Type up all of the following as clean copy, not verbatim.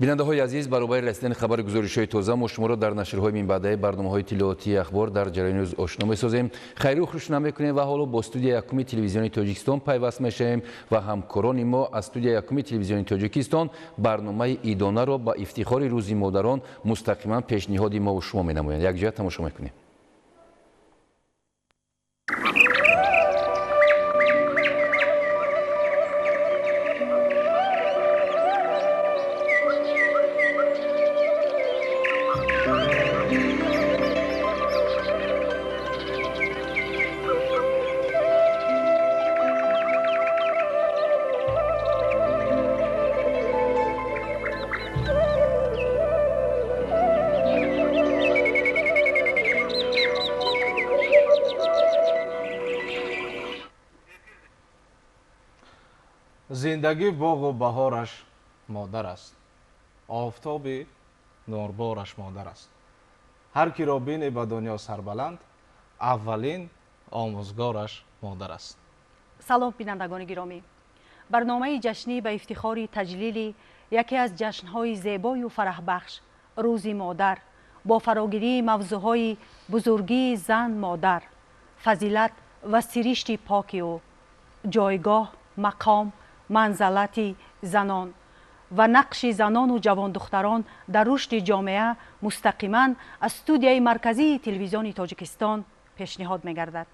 Бинандаҳои азиз, баробари расидани хабари гузоришҳои тоза мо шуморо дар нашрҳои минбаъдаи барномаҳои иттилоотии ахбор дар ҷараёни рӯз ошно месозем. Хайру хуш намекунем ва ҳоло бо студияи якуми телевизиони Тоҷикистон пайваст мешавем ва ҳамкорони мо аз студияи якуми телевизиони Тоҷикистон барномаи идонаро ба ифтихори рӯзи модарон мустақиман пешниҳоди мову шумо менамоянд. Якҷоя тамошо мекунем. Зиндагӣ боғу баҳораш модар аст, офтоби нурбораш модар аст. Ҳар киро бинӣ ба дунё сарбаланд, аввалин омӯзгораш модар аст. Салом, бинандагони гиромӣ. Барномаи ҷашнӣ ба ифтихори таҷлили яке аз ҷашнҳои зебою фараҳбахш, рӯзи модар, бо фарогирии мавзӯъҳои бузургии зан модар, фазилат ва сиришти поки ӯ, ҷойгоҳ, мақом, манзалати занон ва нақши занону ҷавондухтарон дар рушди ҷомеа мустақиман аз студияи марказии телевизиони Тоҷикистон пешниҳод мегардад.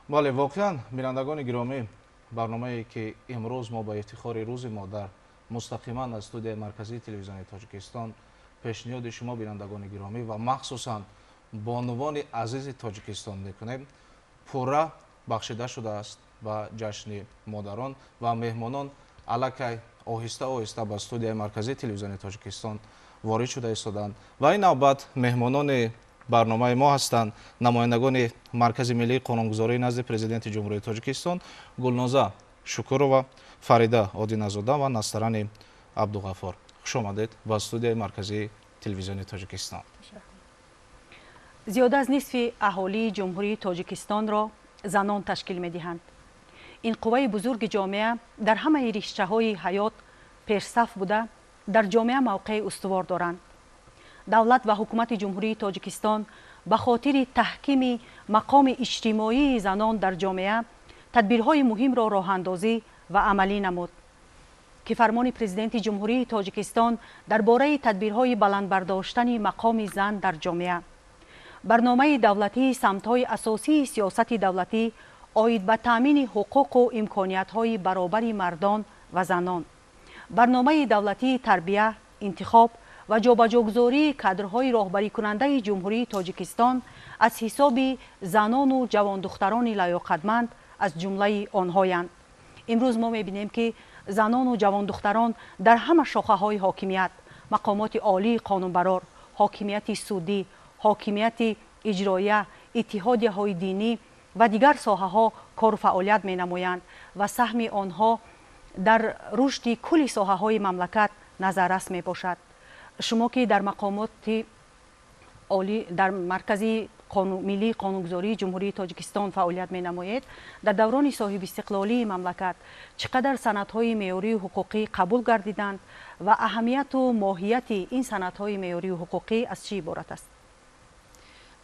Бале, воқеан, бинандагони гиромӣ, барномае ки имрӯз мо ба ифтихори рӯзи модар мустақиман аз студияи марказии телевизиони Тоҷикистон пешниҳоди шумо, бинандагони гиромӣ, ва махсусан бонувони азизи Тоҷикистон мекунем, пурра бахшида шудааст ба ҷашни модарон ва меҳмонон аллакай оҳиста оҳиста ба студияи марказии телевизиони Тоҷикистон ворид шуда истоданд. Ва ин навбат меҳмонони барномаи мо ҳастанд намояндагони Маркази миллии қонунгузории назди Президенти Ҷумҳурии Тоҷикистон Гулноза Шукурова, Фарида Одиназода ва Настарани Абдуғаффор. Хуш омадед ба студияи марказии телевизиони Тоҷикистон. Зиёда аз нисфи аҳолии Ҷумҳурии Тоҷикистонро занон ташкил медиҳанд. Ин қувваи бузурги ҷомеа дар ҳамаи риштаҳои ҳаёт пешсаф буда, дар ҷомеа мавқеи устувор доранд. Давлат ва ҳукумати Ҷумҳурии Тоҷикистон ба хотири таҳкими мақоми иҷтимоии занон дар ҷомеа тадбирҳои муҳимро роҳандозӣ ва амалӣ намуд, ки фармони Президенти Ҷумҳурии Тоҷикистон дар бораи тадбирҳои баландбардоштани мақоми зан дар ҷомеа, барномаи давлатии самтҳои асосии сиёсати давлатӣ оид ба таъмини ҳуқуқу имкониятҳои баробари мардон ва занон, барномаи давлатии тарбия, интихоб ва ҷобаҷогузории кадрҳои роҳбарикунандаи Ҷумҳурии Тоҷикистон аз ҳисоби занону ҷавондухтарони лаёқатманд аз ҷумлаи онҳоянд. Имрӯз мо мебинем, ки занону ҷавондухтарон дар ҳама шохаҳои ҳокимият, мақомоти олии қонунбарор, ҳокимияти судӣ, ҳокимияти иҷроия, иттиҳодияҳои динӣ ва дигар соҳаҳо кору фаъолият менамоянд ва саҳми онҳо дар рушди кулли соҳаҳои мамлакат назаррас мебошад. Шумо ки дар мақомоти олӣ дар Маркази миллии қонунгузории Ҷумҳурии Тоҷикистон фаъолият менамоед, дар даврони соҳибистиқлолии мамлакат чӣ қадар санадҳои меъёрию ҳуқуқӣ қабул гардиданд ва аҳамияту моҳияти ин санадҳои меъёрию ҳуқуқӣ аз чӣ иборат аст?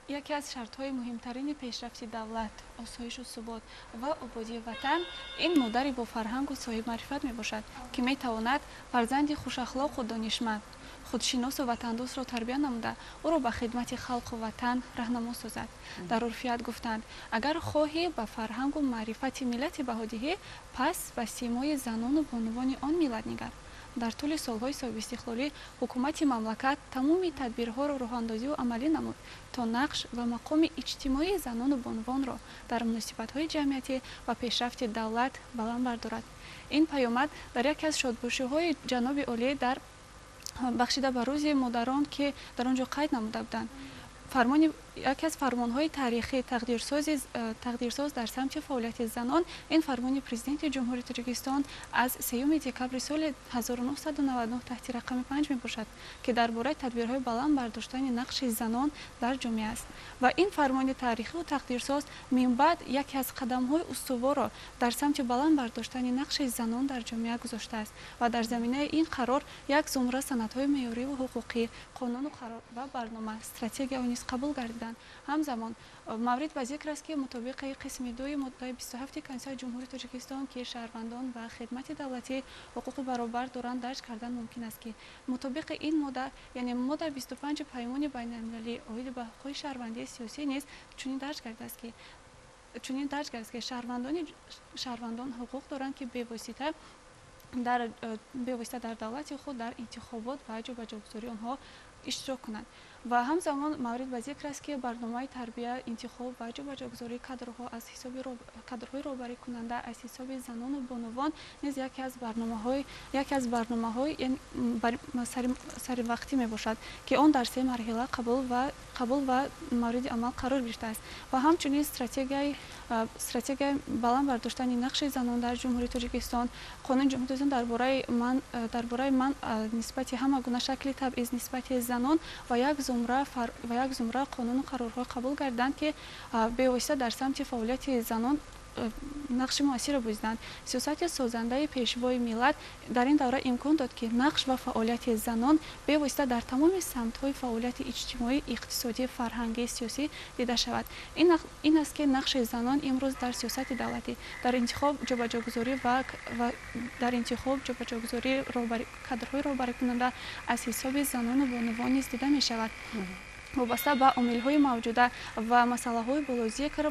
Яке аз шартҳои муҳимтарини пешрафти давлат, осоишу субот ва ободии ватан ин модари бофарҳангу соҳибмаърифат мебошад, ки метавонад фарзанди хушахлоқу донишманд, худшиносу ватандӯстро тарбия намуда, ӯро ба хидмати халқу ватан раҳнамо созад. Дар урфият гуфтанд, агар хоҳӣ ба фарҳангу маърифати миллати баҳо диҳӣ, пас ба симои занону бонувони он миллат нигар. Дар тӯли солҳои соҳибистиқлолӣ ҳукумати мамлакат тамоми тадбирҳоро роҳандозию амалӣ намуд, то нақш ва мақоми иҷтимоии занону бонувонро дар муносибатҳои ҷамъиятӣ ва пешрафти давлат баланд бардорад. Ин паёмад дар яке аз шодбошиҳои ҷаноби олӣ дар бахшида ба рӯзи модарон, ки дар он ҷо қайд намуда буданд. Фармони яке аз фармонҳои таърихӣ тақдирсоз дар самти фаъолияти занон ин фармони Президенти Ҷумҳурии Тоҷикистон аз 3 декабри соли 1999 таҳти рақами 5 мебошад, ки дар бораи тадбирҳои баланд бардоштани нақши занон дар ҷомеа аст. Ва ин фармони таърихию тақдирсоз минбаъд яке аз қадамҳои устуворро дар самти баланд бардоштани нақши занон дар ҷомеа гузоштааст ва дар заминаи ин қарор як зумра санадҳои меъёриву ҳуқуқӣ, қонуну қарор ва барнома, стратегияҳо низ қабул гардиданд. Ҳамзамон маврид ба зикр аст, ки мутобиқи қисми 2 моддаи 27 Конститутсияи Ҷумҳурии Тоҷикистон, ки шаҳрвандон ба хидмати давлатӣ ҳуқуқи баробар доранд, дарҷ кардан мумкин аст, ки мутобиқи ин модда, яъне моддаи 25 Паймони байналмилалӣ оид ба ҳуқуқи шаҳрвандии сиёсӣ низ чунин дарҷ гардидааст, ки шаҳрвандон ҳуқуқ доранд, ки бевосита дар давлати худ дар интихобот ва ҷобаҷогузории онҳо иштирок кунанд. Ва ҳамзамон маврид ба зикр аст, ки барномаи тарбия, интихоб ва ҷобаҷогузории кадрҳо аз ҳисоби кадрҳои роҳбарикунанда аз ҳисоби занону бонувон низ яке аз барномаҳои саривақтӣ мебошад, ки он дар се марҳила қабул ва мавриди амал қарор гирифтааст. Ва ҳамчунин стратегияи баланд бардоштани нақши занон дар Ҷумҳурии Тоҷикистон, қонуни Ҷумҳурии Тоҷикистон дар бораи манъ нисбати ҳама гуна шакли табъиз нисбати занон ва як зумра қонуну қарорҳо қабул гардиданд, ки бевосита дар самти фаъолияти занон нақши муассирро бозиданд. Сиёсати созандаи Пешвои миллат дар ин давра имкон дод, ки нақш ва фаъолияти занон бевосита дар тамоми самтҳои фаъолияти иҷтимоӣ, иқтисодӣ, фарҳангӣ, сиёсӣ дида шавад. Ин аст, ки нақши занон имрӯз дар сиёсати давлатӣ, дар интихоб ҷобаҷогузорӣ ва дар интихоб ҷобаҷогузории кадрҳои роҳбарикунанда аз ҳисоби занону бонувон низ дида мешавад. Вобаста ба омилҳои мавҷуда ва масъалаҳои болозикр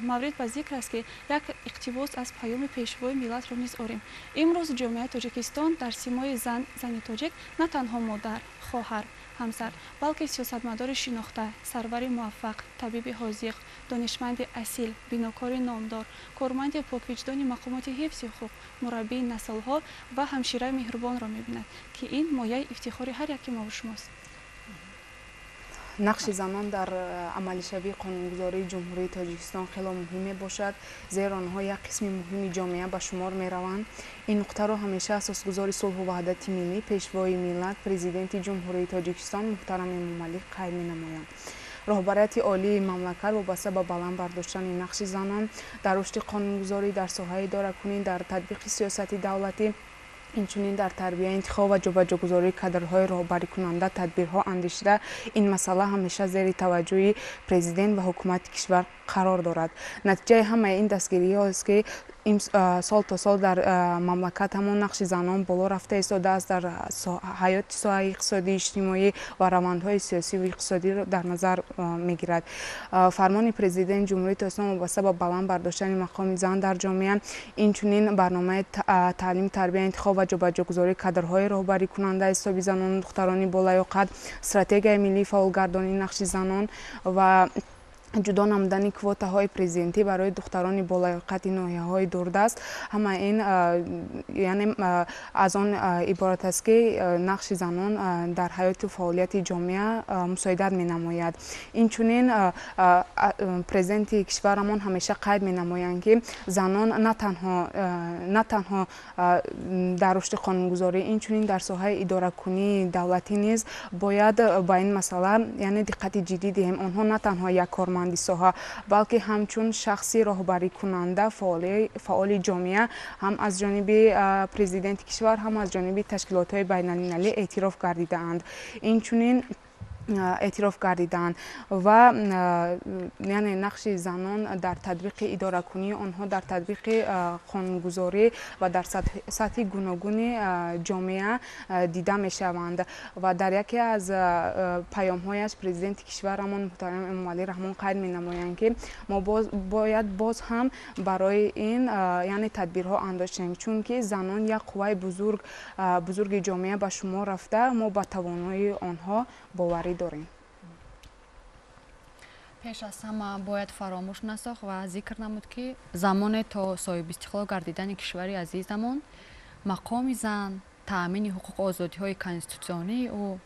маврид ба зикр аст, ки як иқтибос аз паёми Пешвои миллатро низ орем. Имрӯз ҷомеаи Тоҷикистон дар симои зани тоҷик на танҳо модар, хоҳар, ҳамсар, балки сиёсатмадори шинохта, сарвари муваффақ, табиби ҳозиқ, донишманди асил, бинокори номдор, корманди поквиҷдони мақомоти ҳифзи ҳуқуқ, мураббии наслҳо ва ҳамшираи меҳрубонро мебинад, ки ин мояи ифтихори ҳар яки мову шумост. Нақши занон дар амалишавии қонунгузории Ҷумҳурии Тоҷикистон хело муҳим мебошад, зеро онҳо як қисми муҳими ҷомеа ба шумор мераванд. Ин нуқтаро ҳамеша асосгузори сулҳу ваҳдати миллӣ, Пешвои миллат, Президенти Ҷумҳурии Тоҷикистон муҳтарам Эмомалӣ қайд менамоянд. Роҳбарияти олии мамлакат вобаста ба баланд бардоштани нақши занон дар рушди қонунгузорӣ, дар соҳаи идоракунӣ, дар татбиқи сиёсати давлатӣ, инчунин дар тарбия, интихоб ва ҷобаҷогузории кадрҳои роҳбарикунанда тадбирҳо андешида, ин масъала ҳамеша зери таваҷҷӯҳи президент ва ҳукумати кишвар қарор дорад. Натиҷаи ҳамаи ин дастгириҳост, ки сол то сол дар мамлакат ҳамон нақши занон боло рафта истодааст, дар ҳаёти соҳаи иқтисодӣ, иҷтимоӣ ва равандҳои сиёсиву иқтисодиро дар назар мегирад. Фармони Президенти Ҷумҳурии Тоҷикистон вобаста ба баланд бардоштани мақоми зан дар ҷомеа, инчунин барномаи таълим, тарбия, интихоб ва ҷобаҷогузории кадрҳои роҳбарикунанда ҳисоби занону духтарони болаёқат, стратегияи миллии фаъолгардонии нақши занон ва ҷудо намудани квотаҳои президентӣ барои духтарони болаёқати ноҳияҳои дурдаст, ҳама ин яъне аз он иборат аст, ки нақши занон дар ҳаёту фаъолияти ҷомеа мусоидат менамояд. Инчунин президенти кишварамон ҳамеша қайд менамоянд, ки занон на танҳо дар рушди қонунгузорӣ, инчунин дар соҳаи идоракунии давлатӣ низ бояд ба ин масъала яъне диққати ҷиддӣ диҳем. Онҳо на танҳо як корманди соҳа, балки ҳамчун шахси роҳбарикунанда фаъоли ҷомеа ҳам аз ҷониби президенти кишвар, ҳам аз ҷониби ташкилотҳои байналмилалӣ эътироф гардидаанд. Инчунин эътироф гардидаанд ва яъне нақши занон дар татбиқи идоракунии онҳо, дар татбиқи қонунгузорӣ ва дар сатҳи гуногуни ҷомеа дида мешаванд. Ва дар яке аз паёмҳояш президенти кишварамон муҳтарам Эмомалӣ Раҳмон қайд менамоянд, ки мо бояд боз ҳам барои ин яъне тадбирҳо андошем, чунки занон як қувваи бузурги ҷомеа ба шумор рафта, мо ба тавоноии онҳо боварӣ дорем. Пеш аз ҳама бояд фаромӯш насохт ва зикр намуд, ки замоне то соҳибистиқлол гардидани кишвари азизамон мақоми зан, таъмини ҳуқуқу озодиҳои конститутсионии ӯ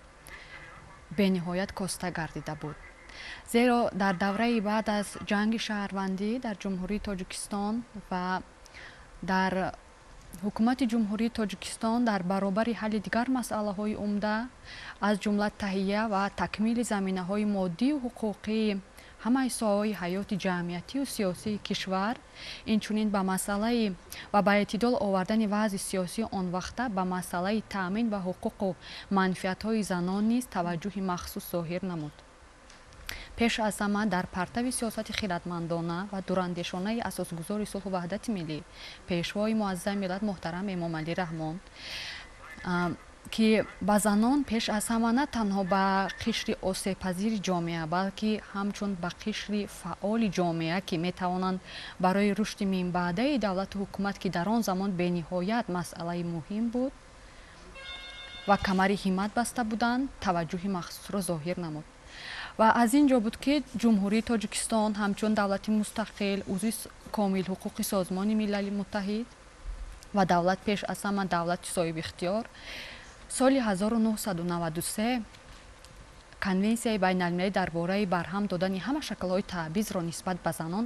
бениҳоят коста гардида буд. Зеро дар давраи баъд аз ҷанги шаҳрвандӣ дар Ҷумҳурии Тоҷикистон ва дар ҳукумати Ҷумҳурии Тоҷикистон дар баробари ҳалли дигар масъалаҳои умда, аз ҷумла таҳия ва такмили заминаҳои моддию ҳуқуқии ҳамаи соҳаҳои ҳаёти ҷамъиятию сиёсии кишвар, инчунин ба масъалаи ва ба эътидол овардани вазъи сиёсии он вақта ба масъалаи таъмин ва ҳуқуқу манфиатҳои занон низ таваҷҷӯҳи махсус зоҳир намуд. Пеш аз ҳама дар партави сиёсати хиратмандона ва дурандешонаи асосгузори сулҳу ваҳдати миллӣ, Пешвои муаззами миллат муҳтарам Эмомалӣ Раҳмон, ки ба занон пеш аз ҳама на танҳо ба қишри осебпазири ҷомеа, балки ҳамчун ба қишри фаъоли ҷомеа, ки метавонанд барои рушди минбаъдаи давлату ҳукумат, ки дар он замон бениҳоят масъалаи муҳим буд ва камари ҳиммат баста буданд, таваҷҷӯҳи махсусро зоҳир намуд. Ва аз ин ҷо буд, ки Ҷумҳурии Тоҷикистон ҳамчун давлати мустақил, узви комилҳуқуқи Созмони Милали Муттаҳид ва давлат пеш аз ҳама давлати соҳибихтиёр, соли 1993 Конвенсияи байналмилалӣ дар бораи барҳам додани ҳама шаклҳои таъбизро нисбат ба занон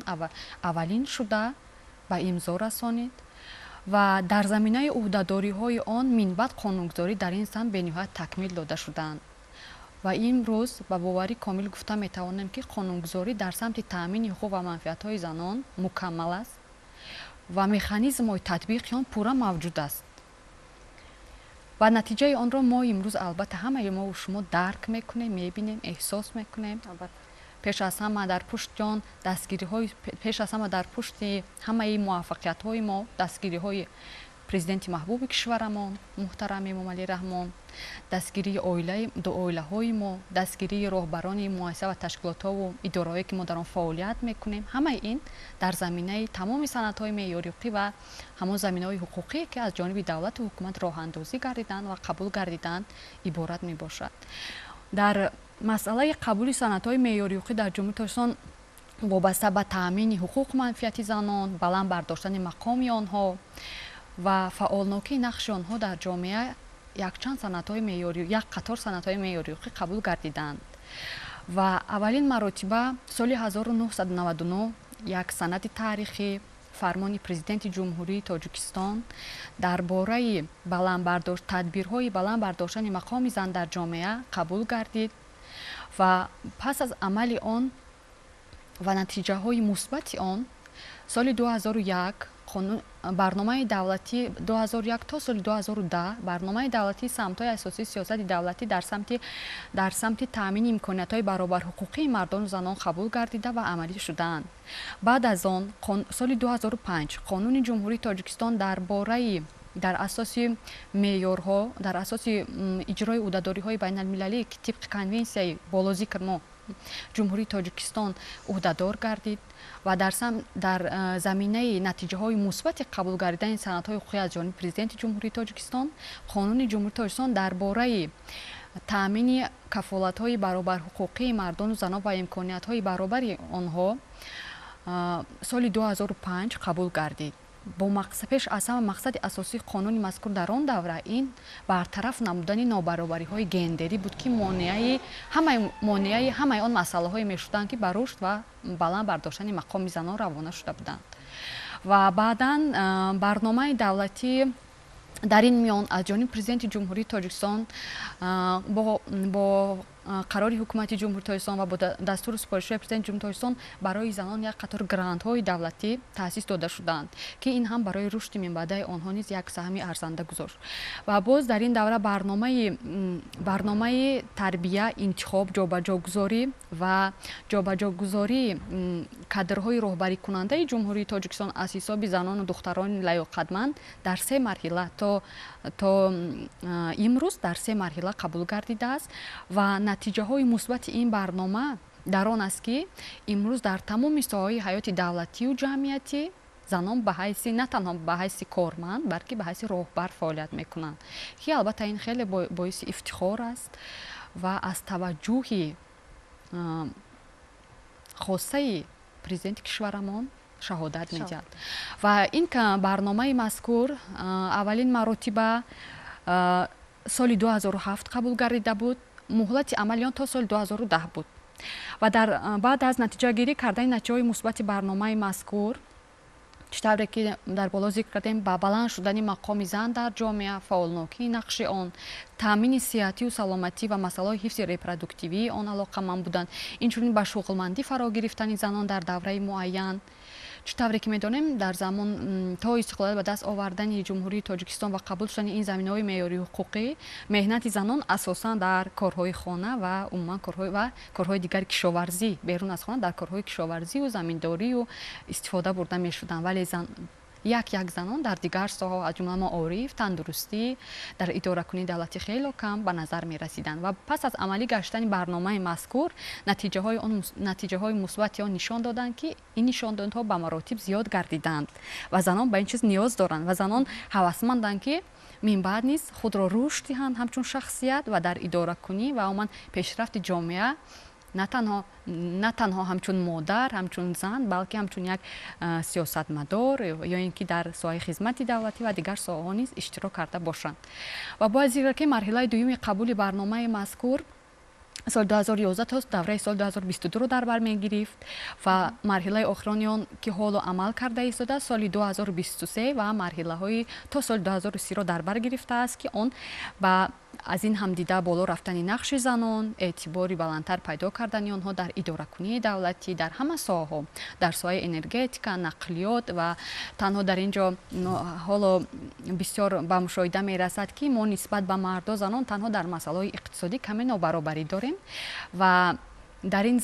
аввалин шуда ба имзо расонид ва дар заминаи ӯҳдадориҳои он минбаъд қонунгузорӣ дар ин самт бениҳоят такмил дода шуданд. Ва имрӯз ба боварӣ комил гуфта метавонем, ки қонунгузорӣ дар самти таъмини ҳуқуқ ва манфиатҳои занон мукаммал аст ва механизмҳои татбиқи он пурра мавҷуд аст. Ва натиҷаи онро мо имрӯз албатта ҳамаи мову шумо дарк мекунем, мебинем, эҳсос мекунем. Пеш аз ҳама дар пушти он дастгириҳои, пеш аз ҳама дар пушти ҳамаи муваффақиятҳои мо дастгириҳои президенти маҳбуби кишварамон муҳтарам Эмомалӣ Раҳмон, дастгирии оилаҳои мо, дастгирии роҳбарони муассиса ва ташкилотҳову идораҳое, ки мо дар он фаъолият мекунем, ҳамаи ин дар заминаи тамоми санадҳои меъёриҳуқуқӣ ва ҳамон заминаҳои ҳуқуқие, ки аз ҷониби давлату ҳукумат роҳандозӣ гардиданд ва қабул гардиданд, иборат мебошад. Дар масъалаи қабули санадҳои меъёриҳуқуқӣ дар Ҷумҳурии Тоҷикистон вобаста ба таъмини ҳуқуқу манфиати занон, баланд бардоштани мақоми онҳо ва фаъолнокии нақши онҳо дар ҷомеа якчанд санадҳои меъёрӣ, як қатор санадҳои меъёриҳуқуқӣ қабул гардиданд. Ва аввалин маротиба соли 1999 як санади таърихӣ, фармони Президенти Ҷумҳурии Тоҷикистон дар бораи тадбирҳои баланд бардоштани мақоми зан дар ҷомеа қабул гардид ва пас аз амали он ва натиҷаҳои мусбати он соли 2001 барномаи давлатӣ 2001 то соли 2010 барномаи давлатии самтҳои асосии сиёсати давлатӣ дар самти таъмини имкониятҳои баробарҳуқуқии мардону занон қабул гардида ва амалӣ шудаанд. Баъд аз он соли 2005 Қонуни Ҷумҳурии Тоҷикистон дар бораи дар асоси меъёрҳо, дар асоси иҷрои ӯҳдадориҳои байналмилалӣ, ки тибқи конвенсияи болозикр мо Ҷумҳурии Тоҷикистон ӯҳдадор гардид ва дар заминаи натиҷаҳои мусбати қабул гардидани санадҳои ҳуқуқӣ аз ҷониби Президенти Ҷумҳурии Тоҷикистон, Қонуни Ҷумҳурии Тоҷикистон дар бораи таъмини кафолатҳои баробарҳуқуқии мардону занон ва имкониятҳои баробари онҳо соли 2005 қабул гардид. Бо пеш аз ҳама мақсади асосии қонуни мазкур дар он давра ин бартараф намудани нобаробариҳои гендерӣ буд, ки монеаи ҳамаи он масъалаҳое мешуданд, ки ба рушд ва баланд бардоштани мақоми занон равона шуда буданд. Ва баъдан барномаи давлатӣ дар ин миён аз ҷониби Президенти Ҷумҳурии Тоҷикистон бо қарори ҳукумати Ҷумҳурии Тоҷикистон ва бо дастуру супоришҳои Президенти Ҷумҳурии Тоҷикистон барои занон як қатор грантҳои давлатӣ таъсис дода шуданд, ки ин ҳам барои рушди минбаъдаи онҳо низ як саҳми арзанда гузошт. Ва боз дар ин давра барномаи тарбия, интихоб, ҷобаҷогузорӣ ва ҷобаҷогузории кадрҳои роҳбарикунандаи Ҷумҳурии Тоҷикистон аз ҳисоби занону духтарони лаёқатманд дар се марҳила то имрӯз дар се марҳила қабул гардидааст ва натиҷаҳои мусбати ин барнома дар он аст, ки имрӯз дар тамоми соҳаҳои ҳаёти давлатию ҷамъиятӣ занон ба ҳайси на танҳо ба ҳайси корманд, балки ба ҳайси роҳбар фаъолият мекунанд, ки албатта ин хеле боиси ифтихор аст ва аз таваҷҷӯҳи хоссаи президенти кишварамон шаҳодат медиҳад. Ва ин барномаи мазкур аввалин маротиба соли 2007 қабул гардида буд. Муҳлати амали он то соли 2010 буд. Ва дар баъд аз натиҷагирӣ кардани натиҷаҳои мусбати барномаи мазкур, чӣ тавре ки дар боло зикр кардем, ба баланд шудани мақоми зан дар ҷомеа, фаъолнокии нақши он, таъмини сиҳатию саломатӣ ва масъалаҳои ҳифзи репродуктивии он алоқаманд буданд, инчунин ба шуғлмандӣ фаро гирифтани занон дар давраи муайян. Чӣ тавре ки медонем, дар замон то истиқлолият ба даст овардани Ҷумҳурии Тоҷикистон ва қабул шудани ин заминаҳои меъёрии ҳуқуқӣ, меҳнати занон асосан дар корҳои хона ва умуман корҳои дигари кишоварзӣ, берун аз хона дар корҳои кишоварзию заминдорию истифода бурда мешуданд. Вале як занон дар дигар соҳаҳо, аз ҷумла маориф, тандурустӣ, дар идоракунии давлатӣ хело кам ба назар мерасиданд. Ва пас аз амалӣ гаштани барномаи мазкур, натиҷаҳои мусбати он нишон доданд, ки ин нишондодҳо ба маротиб зиёд гардиданд ва занон ба ин чиз ниёз доранд ва занон ҳавасманданд, ки минбаъд низ худро рушд диҳанд ҳамчун шахсият ва дар идоракунӣ ва умуман пешрафти ҷомеа на танҳо ҳамчун модар, ҳамчун зан, балки ҳамчун як сиёсатмадор ё ин ки дар соҳаи хизмати давлатӣ ва дигар соҳаҳо низ иштирок карда бошанд. Ва бояд зикр кард, ки марҳилаи дуюми қабули барномаи мазкур соли 2011 то давраи соли 2022-ро дар бар мегирифт ва марҳилаи охирони он, ки ҳоло амал карда истодааст, соли 2023 ва марҳилаҳои то соли 2030-ро дар бар гирифтааст, ки он ба аз ин ҳам дида боло рафтани нақши занон, эътибори баландтар пайдо кардани онҳо дар идоракунии давлатӣ дар ҳама соҳаҳо, дар соҳаи энергетика, нақлиёт. Ва танҳо дар ин ҷо ҳоло бисёр ба мушоҳида мерасад, ки мо нисбат ба мардо занон танҳо дар масъалаҳои иқтисодӣ каме нобаробарӣ дорем ва дар ин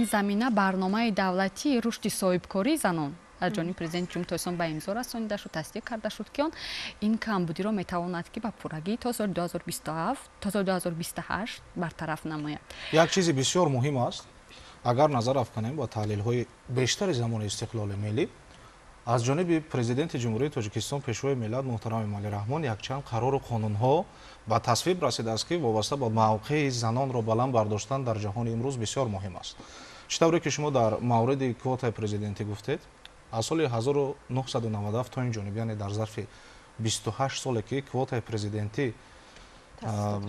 замина барномаи давлатии рушди соҳибкории занон аз ҷониби Президенти Ҷумҳурии Тоҷикистон ба имзо расонида шуд, тасдиқ карда шуд, ки он ин камбудиро метавонад, ки ба пуррагӣ то соли 2027, то соли 2028 бартараф намояд. Як чизи бисёр муҳим аст. Агар назар афканем ба таҳлилҳои бештари замони истиқлоли миллӣ, аз ҷониби Президенти Ҷумҳурии Тоҷикистон, Пешвои миллат муҳтарам Эмомалӣ Раҳмон якчанд қарору қонунҳо ба тасвиб расидааст, ки вобаста ба мавқеи занонро баланд бардоштан дар ҷаҳони имрӯз бисёр муҳим аст. Чӣ тавре ки шумо дар мавриди квотаи президентӣ гуфтед, аз соли 1997 то ин ҷониб, яъне дар зарфи 28 соле ки квотаи президентӣ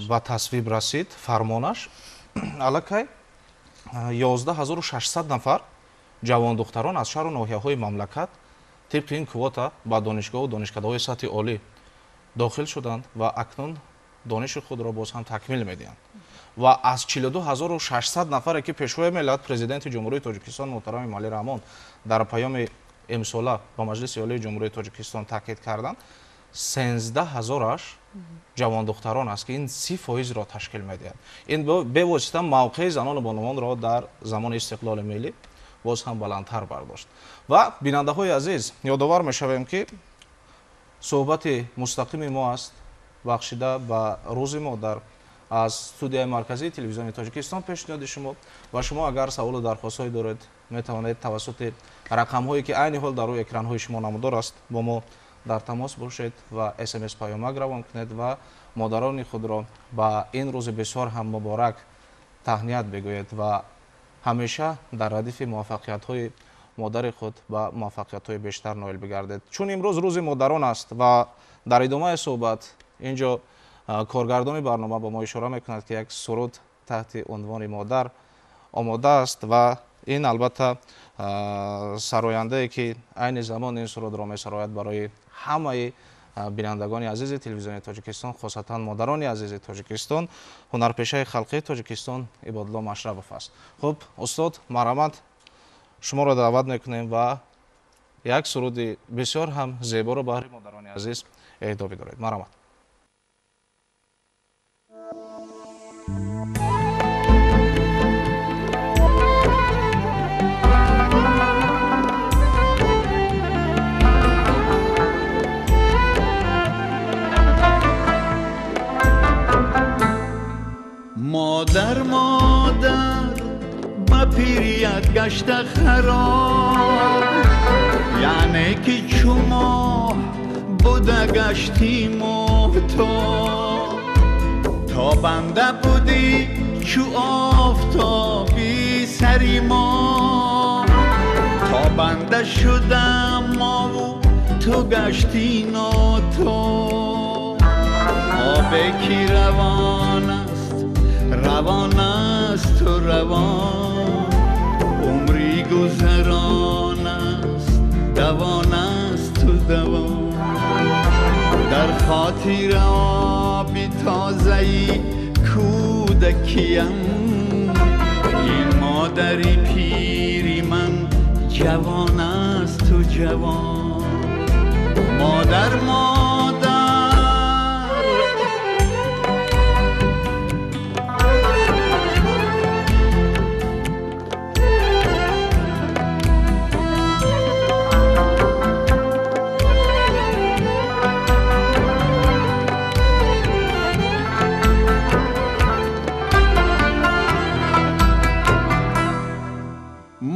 ба тасвиб расид фармонаш, аллакай 11600 нафар ҷавондухтарон аз шаҳру ноҳияҳои мамлакат тибқи ин квота ба донишгоҳу донишкадаҳои сатҳи олӣ дохил шуданд ва акнун дониши худро боз ҳам такмил медиҳанд. Ва аз 42600 нафаре ки Пешвои миллат, Президенти Ҷумҳурии Тоҷикистон муҳтарам Эмомалӣ Раҳмон дар паёми имсола ба Маҷлиси Олии Ҷумҳурии Тоҷикистон таъкид карданд, 13 ҳазораш ҷавондухтарон аст, ки ин 30 фоизро ташкил медиҳад. Ин бевосита мавқеи занону бонувонро дар замони истиқлоли миллӣ боз ҳам баландтар бардошт. Ва бинандаҳои азиз, ёдовар мешавем, ки суҳбати мустақими мо аст, бахшида ба Рӯзи модар, аз студияи марказии Телевизиони Тоҷикистон пешниҳоди шумо. Ва шумо агар саволу дархостҳое доред, метавонед тавассути рақамҳое, ки айни ҳол дар рӯи экранҳои шумо намудор аст, бо мо дар тамос бошед ва СМС, паёмак равон кунед ва модарони худро ба ин рӯзи бисёр ҳам муборак таҳният бигӯед ва ҳамеша дар радифи муваффақиятҳои модари худ ба муваффақиятҳои бештар ноил бигардед, чун имрӯз Рӯзи модарон аст. Ва дар идомаи суҳбат ин ҷо коргардони барнома ба мо ишора мекунад, ки як суруд таҳти унвони «Модар» омода аст. Ва ин албатта сарояндае, ки айни замон ин сурудро месарояд, барои ҳамаи бинандагони азизи Телевизиони Тоҷикистон, хосатан модарони азизи Тоҷикистон, ҳунарпешаи халқии Тоҷикистон Ибодулло Машрабов аст. Хуб, устод, марҳамат, шуморо даъват мекунем ва як суруди бисёр ҳам зеборо баҳри модарони азиз эҳдо бидоред. Марҳамат. Модар, модар, ба пирият гашта хароб, яъне ки чу моҳ буда гаштӣ моҳтоб. То банда будӣ чу офтоби сари мо, то банда шудам мову ту гаштӣ нотоб. Обе ки равон аст Равон аст ту равон, умри гузарон аст, давон аст ту давон. Дар хотир оби тозаи кӯдакиям, ин модари пири ман ҷавон аст ту ҷавон. Модар, модар.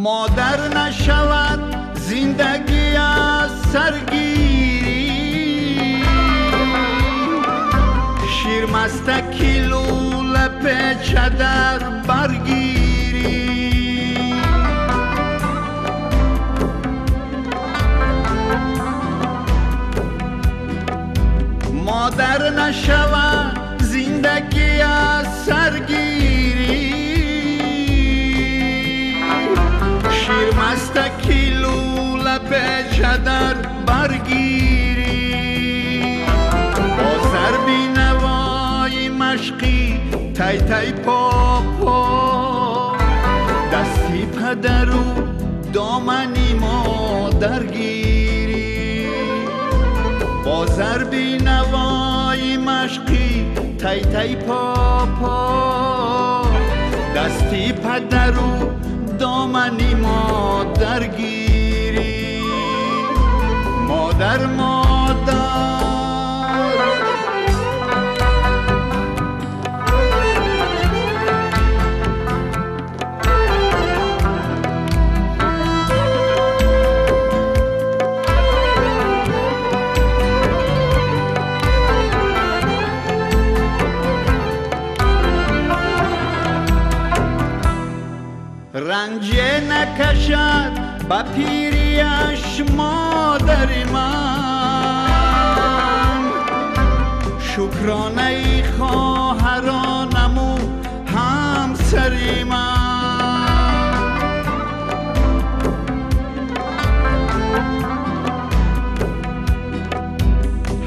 Модар нашавад зиндагӣ аз саргирӣ, ширмастаки лӯла печа дар баргирӣ. Модар нашавад зиндагӣ аз саргирӣ, ширмастаки лӯла печа дар баргирӣ. Бо зарби навои машқӣ тай-тай по-по, дасти падару домани модар гирӣ. Бо зарби навои машқӣ тай-тай по-по, дасти падару домани модар гирӣ. Модар, модар. Ранҷе накашад ба пирияш модари ман, шукронаи хоҳаронаму ҳамсари ман.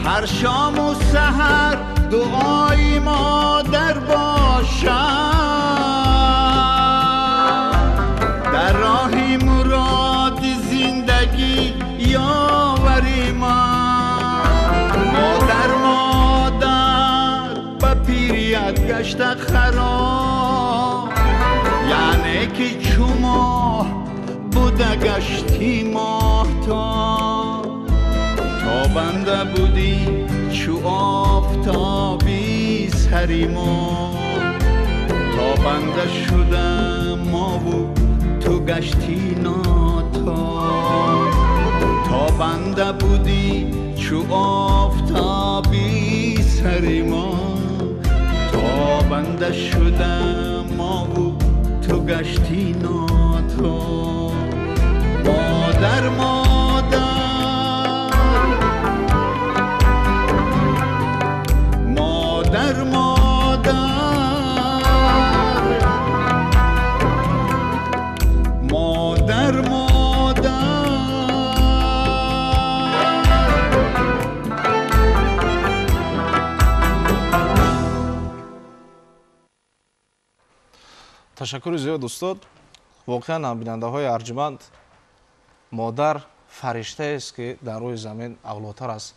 Ҳар шому саҳар дуои модар бошад, дар роҳи муроди зиндагӣ ёвари ман. Модар, модар, ба пирият гашта хароб, яъне ки чу моҳ буда гашти моҳтоб. То банда будӣ чу офтоби сари мо, то банда шуда мову ту гашти нотоб. То банда будӣ чу офтоби сари мо, то банда шуда мову ту гашти нотоб. Модар, модар. Модар, модар. Модар, модар. Ташаккури зиёд, устод. Воқеан ҳам, бинандаҳои арҷманд, модар фариштаест, ки дар рӯи замин авлотар аз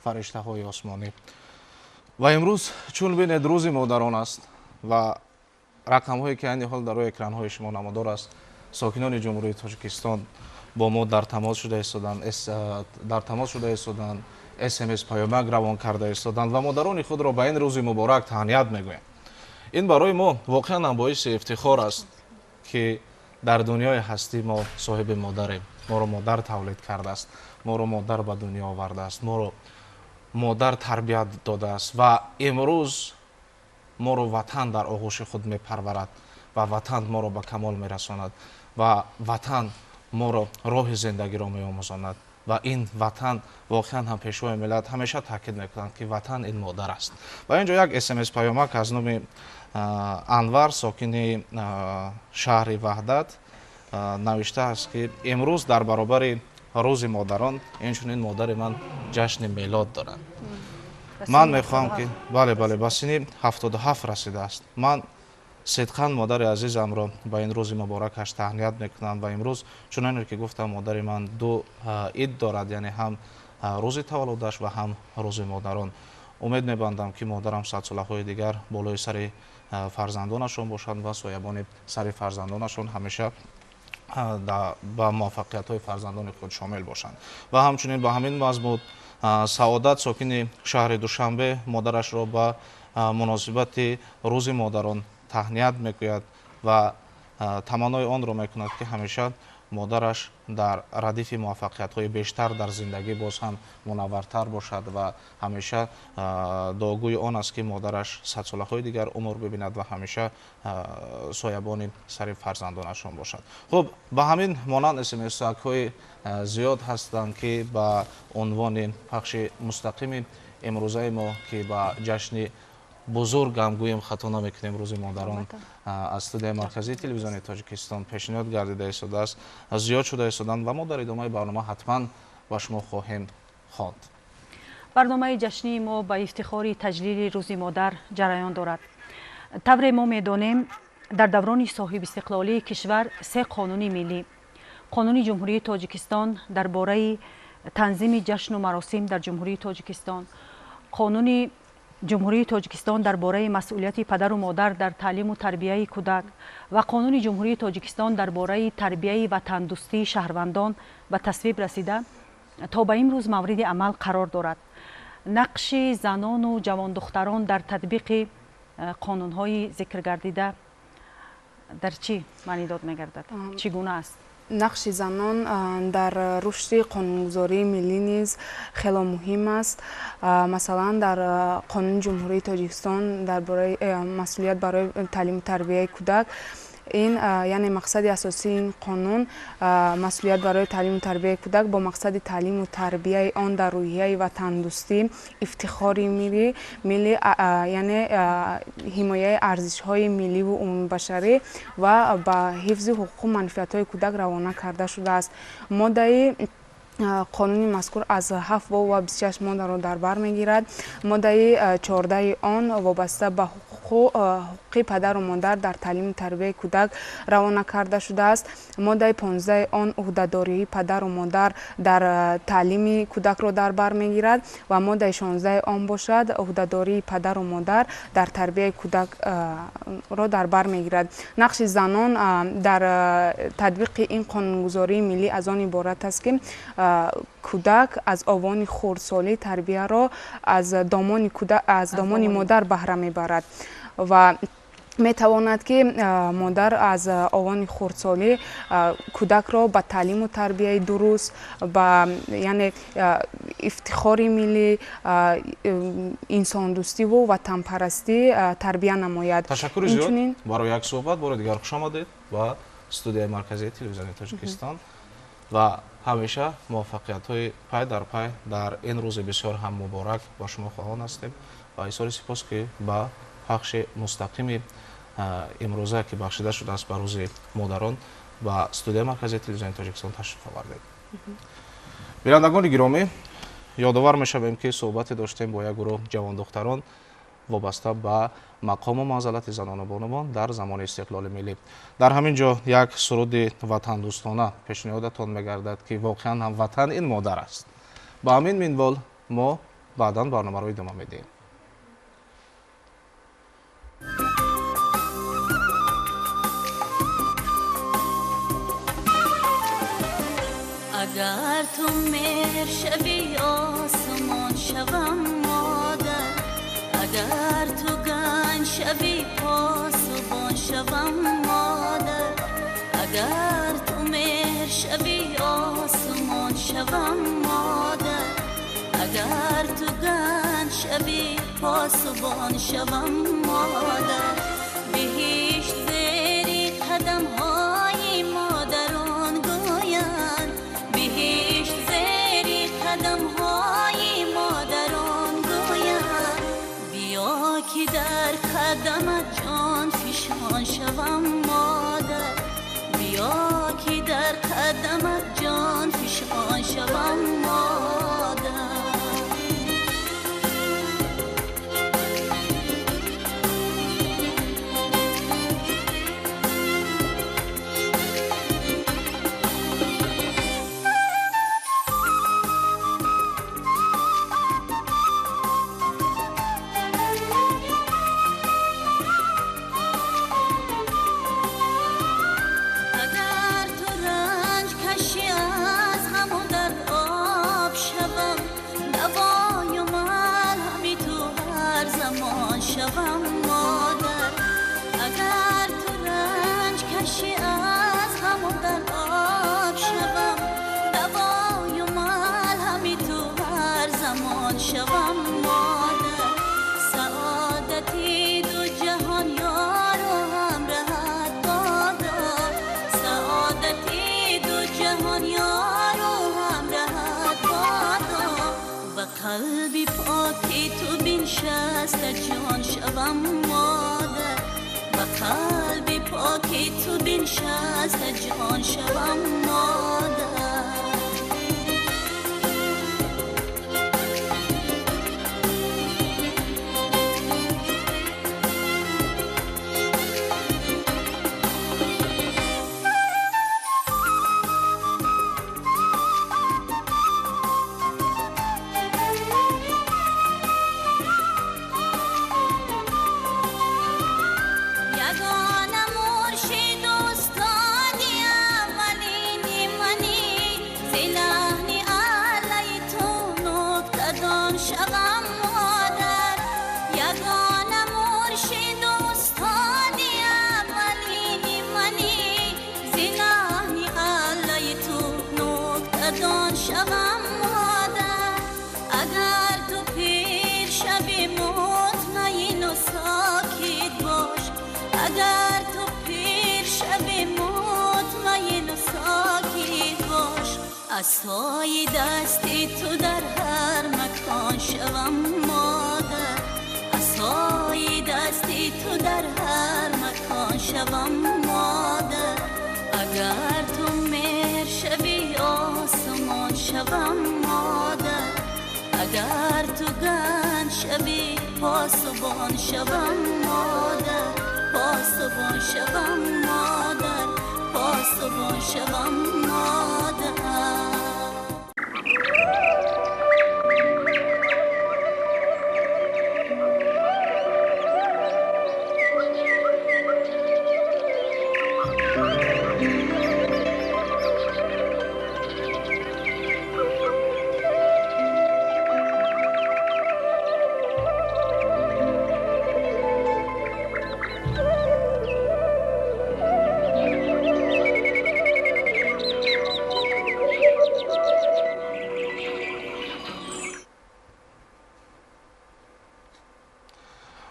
фариштаҳои осмонӣ. Ва имрӯз чун бинед, рӯзи модарон аст ва рақамҳое ки айни ҳол дар рӯи экранҳои шумо намудор аст, сокинони Ҷумҳурии Тоҷикистон бо мо дар тамос шуда истоданд, дар тамос шуда истоданд, смс паёмак равон карда истоданд ва модарони худро ба ин рӯзи муборак таҳният мегӯям. Ин барои мо воқеан ҳам боиси ифтихор аст, ки дар дунёи ҳастӣ мо соҳиби модарем. Моро модар тавлид кардааст, моро модар ба дунё овардааст, моро модар тарбият додааст ва имрӯз моро ватан дар оғӯши худ мепарварад ва ватан моро ба камол мерасонад ва ватан моро роҳи зиндагиро меомӯзонад. Ва ин ватан воқеан ҳам пешвои миллат ҳамеша таъкид мекунанд, ки ватан ин модар аст. Ва инҷо як смс паёмак аз номи Анвар, сокини шаҳри Ваҳдат, навиштааст, ки имрӯз дар баробари рӯзи модарон инчунин модари ман ҷашни мелод дорад. Ман мехоҳам ки бале, бале, ба синни 77 расидааст. Ман сидқан модари азизамро ба ин рӯзи муборакаш таҳният мекунам ва имрӯз, чуноне ки гуфтам, модари ман ду ид дорад, яъне ҳам рӯзи таваллудаш ва ҳам рӯзи модарон. Умед мебандам, ки модарам садсолаҳои дигар болои сари фарзандонашон бошанд ва соябони сари фарзандонашон ҳамеша ба муваффақиятҳои фарзандони худ шомил бошанд. Ва ҳамчунин ба ҳамин мазмун Саодат, сокини шаҳри Душанбе, модарашро ба муносибати рӯзи модарон таҳният мекӯяд ва таманнои онро мекунад, ки ҳамеша модараш дар радифи муваффақиятҳои бештар дар зиндагӣ боз ҳам мунаввартар бошад ва ҳамеша дуогӯи он аст, ки модараш садсолаҳои дигар умр бибинад ва ҳамеша соябони сари фарзандонашон бошад. Хуб, ба ҳамин монанд смсҳои зиёд ҳастанд, ки ба унвони пахши мустақими имрӯзаи мо, ки ба ҷашни бузург ҳам гӯем хато намекунем, рӯзи модарон, аз студияи марказии телевизиони Тоҷикистон пешниҳод гардида истодааст, зиёд шуда истоданд ва мо дар идомаи барнома ҳатман ба шумо хоҳем хонд. Барномаи ҷашнии мо ба ифтихори таҷлили рӯзи модар ҷараён дорад. Тавре мо медонем, дар даврони соҳибистиқлолии кишвар се қонуни миллӣ: Қонуни Ҷумҳурии Тоҷикистон дар бораи танзими ҷашну маросим дар Ҷумҳурии Тоҷикистон, Қонуни Ҷумҳурии Тоҷикистон дар бораи масъулияти падару модар дар таълиму тарбияи кӯдак ва Қонуни Ҷумҳурии Тоҷикистон дар бораи тарбияи ватандӯстии шаҳрвандон ба тасвиб расида, то ба имрӯз мавриди амал қарор дорад. Нақши занону ҷавондухтарон дар татбиқи қонунҳои зикргардида дар чӣ маънидод мегардад? Чӣ гуна аст? Нақши занон дар рушди қонунгузории миллӣ низ хело муҳим аст. Масалан, дар Қонуни Ҷумҳурии Тоҷикистон дар бораи масъулият барои таълиму тарбияи кӯдак, ин яъне мақсади асосии ин қонун масъулият барои таълиму тарбияи кӯдак бо мақсади таълиму тарбияи он дар рӯҳияи ватандӯстӣ, ифтихори миллӣ, яъне ҳимояи арзишҳои милливу умумибашарӣ ва ба ҳифзи ҳуқуқу манфиатҳои кӯдак равона карда шудааст. Моддаи қонуни мазкур аз 7 боб ва 26 моддаро дар бар мегирад. Моддаи 14 он вобаста ба ҳуқуқи падару модар дар таълиму тарбияи кӯдак равона карда шудааст. Моддаи 15 он ӯҳдадории падару модар дар таълими кӯдакро дар бар мегирад ва моддаи 16 он бошад ӯҳдадории падару модар дар тарбияи кӯдакро дар бар мегирад. Нақши занон дар татбиқи ин қонунгузории миллӣ аз он иборат аст, ки кӯдак аз овони хурдсолӣ тарбияро аз домони модар баҳра мебарад ва метавонад, ки модар аз овони хурдсолӣ кӯдакро ба таълиму тарбияи дуруст, ба яъне ифтихори миллӣ, инсондӯстиву ватанпарастӣ тарбия намояд. Ташаккури зиёд барои як суҳбат. Бори дигар хуш омадед ба студияи марказии телевизиони Тоҷикистон ва ҳамеша муваффақиятҳои пай дар пай дар ин рӯзи бисёр ҳам муборак ба шумо хоҳон ҳастем ва изҳори сипос, ки ба пахши мустақими имрӯза, ки бахшида шудааст ба рӯзи модарон, ба студияи марказии телевизиони Тоҷикистон ташриф овардед. Бинандагони гиромӣ, ёдовар мешавем, ки суҳбате доштем бо як гурӯҳ ҷавондухтарон вобаста ба мақому манзалати занону бонувон дар замони истиқлоли миллӣ. Дар ҳамин ҷо як суруди ватандӯстона пешниҳодатон мегардад, ки воқеан ҳам ватан ин модар аст. Ба ҳамин минвол мо баъдан барномаро идома медиҳем. Агар ту меҳр шавӣ, осмон шавам модар, агар ту ганҷ шавӣ, посубон шавам модар, агар ту меҳр шавӣ, осмон шавам модар, агар ту ганҷ шавӣ, посубон шавам модар. Биҳишт зери қадамҳои модарон гӯянд, биҳишт зери қадамҳои модарон гӯянд. Биё ки дар қадамат ҷон фишон шавам модар, биё ки дар қадамат ҷон фишон шавам модар. Қалби поки ту биншаста ҷон шавам модар, ба қалби поки ту биншаста ҷон шавам модар. Асои дасти ту дар ҳар макон шавам модар, асои дасти ту дар ҳар макон шавам модар. Агар ту меҳр шави осмон шавам модар, агар ту ганҷ шави посбон шавам модар, посбон шавам модар, посбон шавам модар.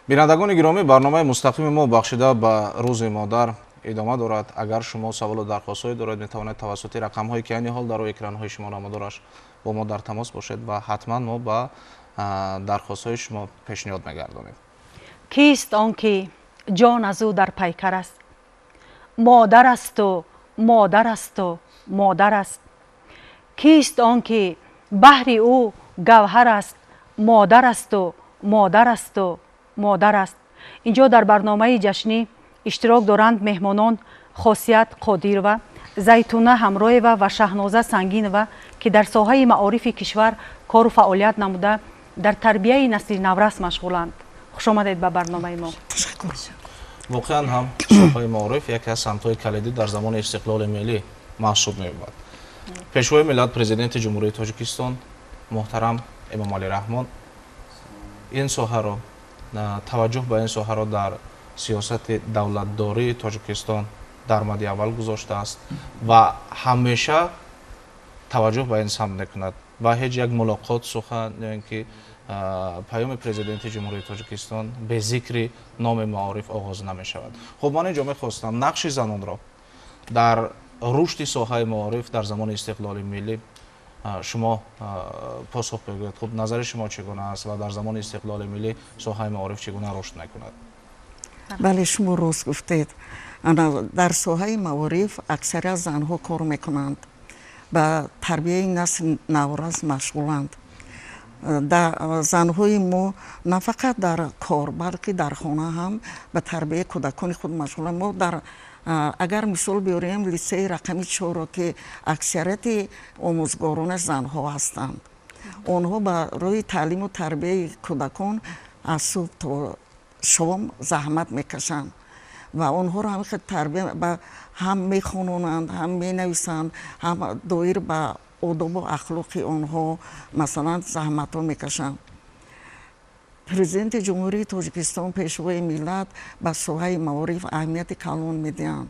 Бинандагони гиромӣ, барномаи мустақими мо бахшида ба рӯзи модар идома дорад. Агар шумо саволу дархостҳое доред, метавонед тавассути рақамҳое ки айни ҳол дар рӯи экранҳои шумо намудораш бо мо дар тамос бошед ва ҳатман мо ба дархостҳои шумо пешниҳод мегардонем. Кист он ки ҷон аз ӯ дар пайкар аст? Модар асту, модар асту, модар аст. Кист он ки баҳри ӯ гавҳар аст? Модар асту, модар асту, модар аст. Инҷо дар барномаи ҷашнӣ иштирок доранд меҳмонон Хосият Қодирова, Зайтуна Ҳамроева ва Шаҳноза Сангинова, ки дар соҳаи маорифи кишвар кору фаъолият намуда дар тарбияи насли наврас машғуланд. Хуш омадед ба барномаи мо. Воқеан ҳам соҳаи маориф яке аз самтҳои калидӣ дар замони истиқлоли миллӣ маҳсуб меёбад. Пешвои миллат, президенти Ҷумҳурии Тоҷикистон муҳтарам Эмомалӣ Раҳмон ин соҳаро, таваҷҷӯҳ ба ин соҳаро дар сиёсати давлатдории Тоҷикистон дар мади аввал гузоштааст ва ҳамеша таваҷҷӯҳ ба ин самт мекунад ва ҳеҷ як мулоқот, сухан ё ин ки паёми президенти Ҷумҳурии Тоҷикистон бе зикри номи маориф оғоз намешавад. Хуб, ман инҷо мехостам нақши занонро дар рушди соҳаи маориф дар замони истиқлоли миллӣ Шумо посух бигӯед. Хуб, назари шумо чӣ гуна аст ва дар замони истиқлоли миллӣ соҳаи маориф чӣ гуна рушд мекунад? Бале, шумо рост гуфтед. Дар соҳаи маориф аксарият занҳо кор мекунанд, ба тарбияи насли наврас машғуланд. Занҳои мо на фақат дар кор, балки дар хона ҳам ба тарбияи кӯдакони худ машғуланд. Мо дар агар мисол биёрем литсеи рақами 4-ро, ки аксарияти омӯзгоронаш занҳо ҳастанд, онҳо барои таълиму тарбияи кӯдакон аз субҳ то шом заҳмат мекашанд ва онҳоро ҳамин хел тарбия ҳам мехононанд, ҳам менависанд, ҳам доир ба одобу ахлоқи онҳо масалан заҳматҳо мекашанд. Президенти Ҷумҳурии Тоҷикистон, Пешвои миллат ба соҳаи маориф аҳамияти калон медиҳанд.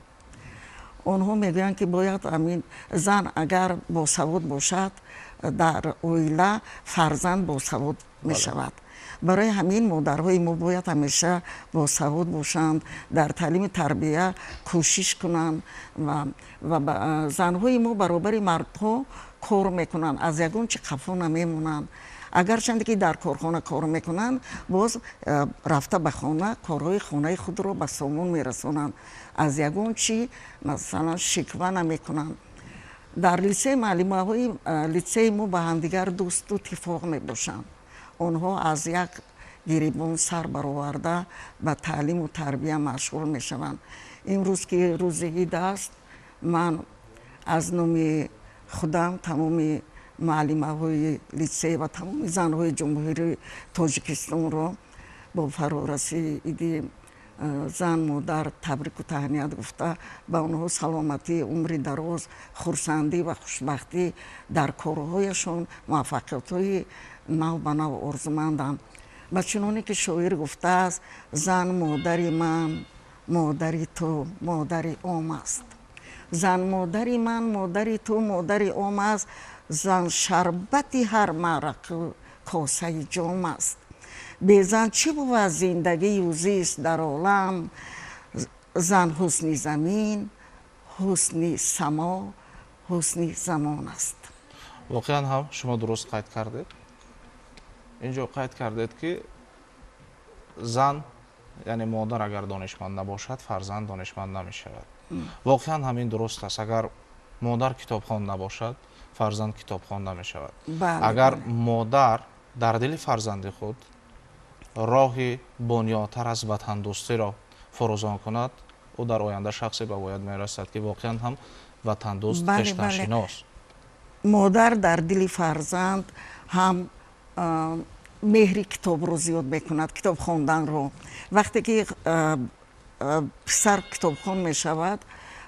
Онҳо мегӯянд, ки бояд ҳамин зан агар босавод бошад, дар оила фарзанд босавод мешавад. Барои ҳамин модарҳои мо бояд ҳамеша босавод бошанд, дар таълими тарбия кӯшиш кунанд ва занҳои мо баробари мардҳо кор мекунанд, аз ягон чи қафо намемонанд. Агарчанде ки дар корхона кор мекунанд, боз рафта ба хона корҳои хонаи худро ба сомон мерасонанд, аз ягон чи масалан шиква намекунанд. Дар литсей муаллимаҳои литсеи мо ба ҳамдигар дӯсту тифоқ мебошанд. Онҳо аз як гирибон сар бароварда ба таълиму тарбия машғул мешаванд. Имрӯз ки рӯзи ид аст, ман аз номи худам, тамоми муаллимаҳои литсей ва тамоми занҳои Ҷумҳурии Тоҷикистонро бо фарорасии иди зан модар табрику таҳният гуфта, ба онҳо саломатӣ, умри дароз, хурсандӣ ва хушбахтӣ дар корҳояшон, муваффақиятҳои нав ба нав орзумандам. Ва чуноне ки шоир гуфтааст, зан модари ман, модари ту, модари ом аст. Зан модари ман, модари ту, модари ом аст. Зан шарбати ҳар маъраку косаи ҷом аст. Безан чӣ бувад зиндагию зист дар олам? Зан ҳусни замин, ҳусни само, ҳусни замон аст. Воқеан ҳам шумо дуруст қайд кардед. Инҷо қайд кардед, ки зан, яъне модар, агар донишманд набошад, фарзанд донишманд намешавад. Воқеан ҳамин дуруст аст. Агар модар китобхон набошад, фарзанд китобхон намешавад. Агар модар дар дили фарзанди худ роҳи бунёдтар аз ватандӯстиро фурӯзон кунад, ӯ дар оянда шахсе ба бояд мерасад, ки воқеан ҳам ватандӯст, хештаншинос. Модар дар дили фарзанд ҳам меҳри китобро зиёд мекунад, китоб хонданро. Вақте ки писар китобхон мешавад,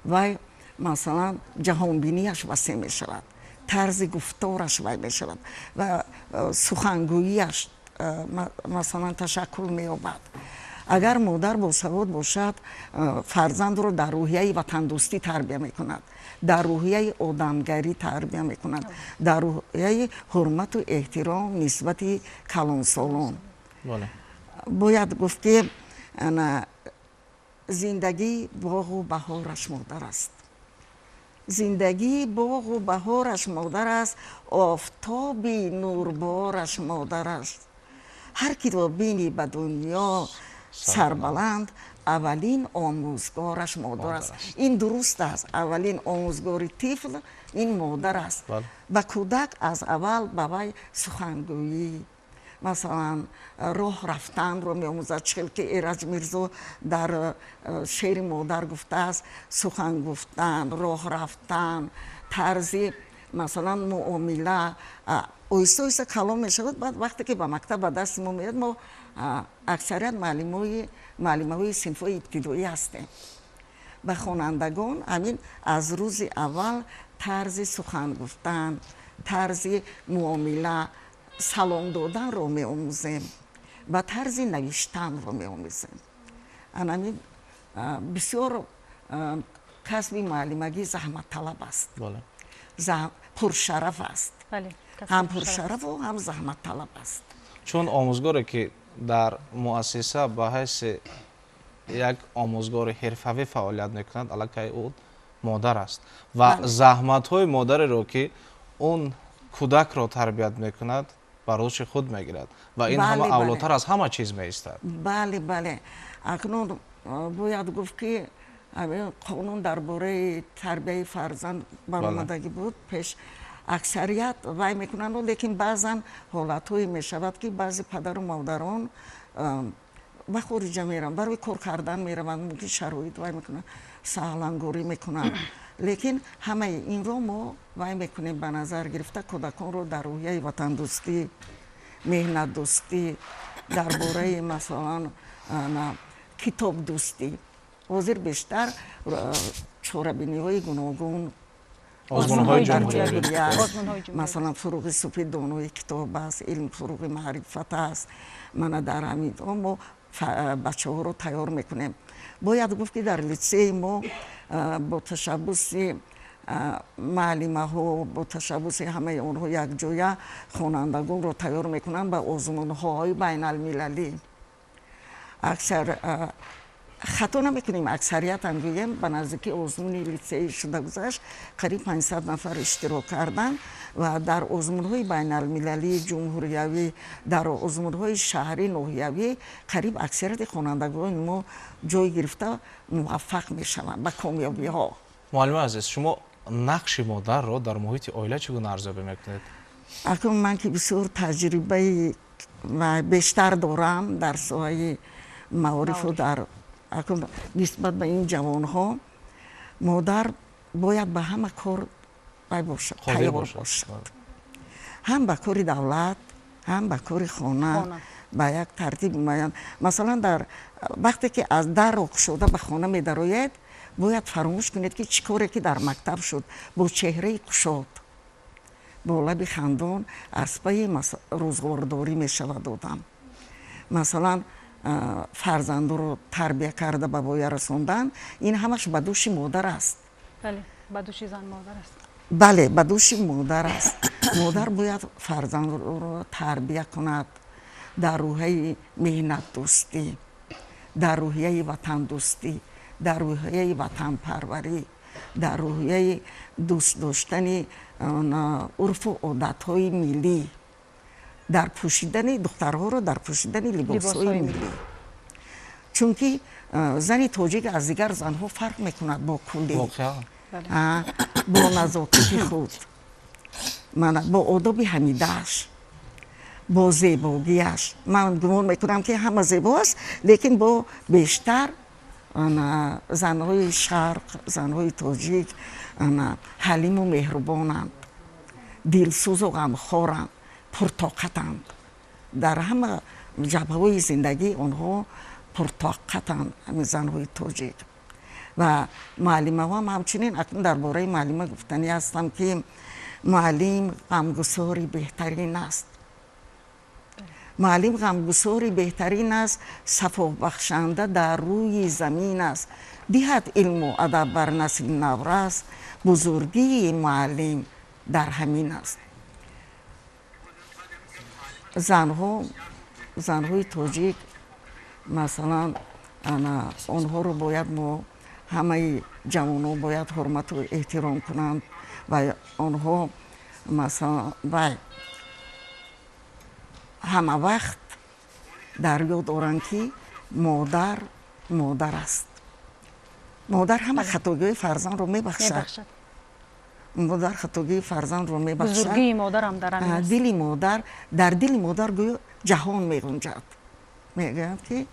вай масалан ҷаҳонбинияш васеъ мешавад, тарзи гуфтораш вай мешавад ва сухангӯияш масалан ташаккул меёбад. Агар модар босавод бошад, фарзандро дар рӯҳияи ватандӯстӣ тарбия мекунад, дар рӯҳияи одамгарӣ тарбия мекунад, дар рӯҳияи ҳурмату эҳтиром нисбати калонсолон. Бояд гуфт, ки зиндагӣ боғу баҳораш модар аст. Зиндагӣ боғу баҳораш модар аст, офтоби нурбораш модар аст. Ҳар киро бинӣ ба дунё сарбаланд, аввалин омӯзгораш модар аст. Ин дуруст аст. Аввалин омӯзгори тифл ин модар аст. Ба кӯдак аз аввал ба вай сухангӯӣ, масалан роҳ рафтанро меомӯзад. Чӣ ки Эраҷ Мирзо дар шеъри модар гуфтааст, сухан гуфтан, роҳ рафтан, тарзи масалан муомила оҳиста оҳиста калон мешавад. Баъд вақте ки ба мактаб ба дасти мо меояд, мо аксарият муаллимаҳои синфҳои ибтидоӣ ҳастем. Ба хонандагон ҳамин аз рӯзи аввал тарзи сухан гуфтан, тарзи муомила, салом доданро меомӯзем ва тарзи навиштанро меомӯзем. Анамин бисёр касби муаллимагӣ заҳматталаб аст, пуршараф аст, ҳам пуршарафу ҳам заҳматталаб аст. Чун омӯзгоре ки дар муассиса ба ҳайси як омӯзгори ҳирфавӣ фаъолият мекунад, аллакай ӯ модар аст ва заҳматҳои модареро, ки он Кӯдакро тарбият мекунад, ба рӯши худ мегирад ва ин ҳама авлотар аз ҳама чиз меистад. Бале, бале. Акнун бояд гуфт, ки қонун дар бораи тарбияи фарзанд баромадагӣ буд пеш, аксарият вай мекунанд, лекин баъзан ҳолатҳое мешавад, ки баъзе падару модарон ба хориҷа мераванд, барои кор кардан мераванд, мумкин шароит вай мекунанд, саҳлангорӣ мекунанд. Лекин ҳамаи инро мо вай мекунем, ба назар гирифта кӯдаконро дар рӯҳияи ватандӯстӣ, меҳнатдӯстӣ, дар бораи масалан китобдӯстӣ. Ҳозир бештар чорабиниҳои гуногун, озмунҳои ҷумҳуриявӣ, масалан фуруғи супи донои китоб аст, илм фуруғи маърифат аст. Мана дар ҳамин мо бачаҳоро тайёр мекунем. Бояд гуфт, ки дар литсеи мо бо ташаббуси муаллимаҳо, бо ташаббуси ҳамаи онҳо якҷоя хонандагонро тайёр мекунанд ба озмунҳои байналмилалӣ. Аксар хато намекунем, аксариятам гӯем, ба наздики озмуни литсеи шуда гузашт, қариб 500 нафар иштирок карданд ва дар озмунҳои байналмилалӣ, ҷумҳуриявӣ, дар озмунҳои шаҳрӣ, ноҳиявӣ қариб аксарияти хонандагони мо ҷой гирифта муваффақ мешаванд ба комёбиҳо. Муаллими азиз, шумо нақши модарро дар муҳити оила чӣ гуна арзёбӣ мекунед? Акнун ман ки бисёр таҷрибаи бештар дорам дар соҳаи маорифу дар акнун нисбат ба ин ҷавонҳо, модар бояд ба ҳама кор вай бошад, тайёр бошад, ҳам ба кори давлат, ҳам ба кори хона, ба як тартиб муайян. Масалан, дар вақте ки аз дарро кушода ба хона медароед, бояд фаромӯш кунед, ки чӣ коре ки дар мактаб шуд, бо чеҳраи кушод, бо лаби хандон аз пайи рӯзғордорӣ мешавад одам. Масалан, фарзандоро тарбия карда ба воя расондан, ин ҳамаш ба дӯши модар аст. Ба дӯши зан модар аст. Бале, ба дӯши модар аст. Модар бояд фарзандро тарбия кунад дар рӯҳияи меҳнатдӯстӣ, дар рӯҳияи ватандӯстӣ, дар рӯҳияи ватанпарварӣ, дар рӯҳияи дӯст доштани урфу одатҳои миллӣ, дар пӯшидани духтарҳоро дар пӯшидани либосҳои миллӣ. Чунки зани тоҷик аз дигар занҳо фарқ мекунад бо куллӣ, бо назокати худ, бо одоби ҳамидааш, бо зебогиаш. Ман гумон мекунам, ки ҳама зебо аст, лекин бо бештар занҳои шарқ, занҳои тоҷик ҳалиму меҳрубонанд, дилсӯзу ғамхоранд, пуртоқатанд. Дар ҳама ҷабҳаҳои зиндагӣ онҳо пуртоқатанд, ҳамин занҳои тоҷик. Ва муаллимаҳоам ҳамчунин. Акнун дар бораи муаллима гуфтанӣ ҳастам, ки муаллим ғамгусори беҳтарин аст. Муаллим ғамгусори беҳтарин аст, сафобахшанда дар рӯи замин аст, диҳад илму адаб бар насли наврас, бузургии муаллим дар ҳамин аст. Занҳо, занҳои тоҷик, масалан, онҳоро бояд мо, ҳамаи ҷавонон бояд ҳурмату эҳтиром кунанд ва онҳо масалан вай ҳама вақт дар ёд доранд, ки модар модар аст. Модар ҳама хатогиҳои фарзандро мебахшад. Модар хатогии фарзандро мебахшад. Бузургии модарам дар ҳамин аст. Дили модар, дар дили модар гӯё ҷаҳон меғунҷад. Мегӯянд, ки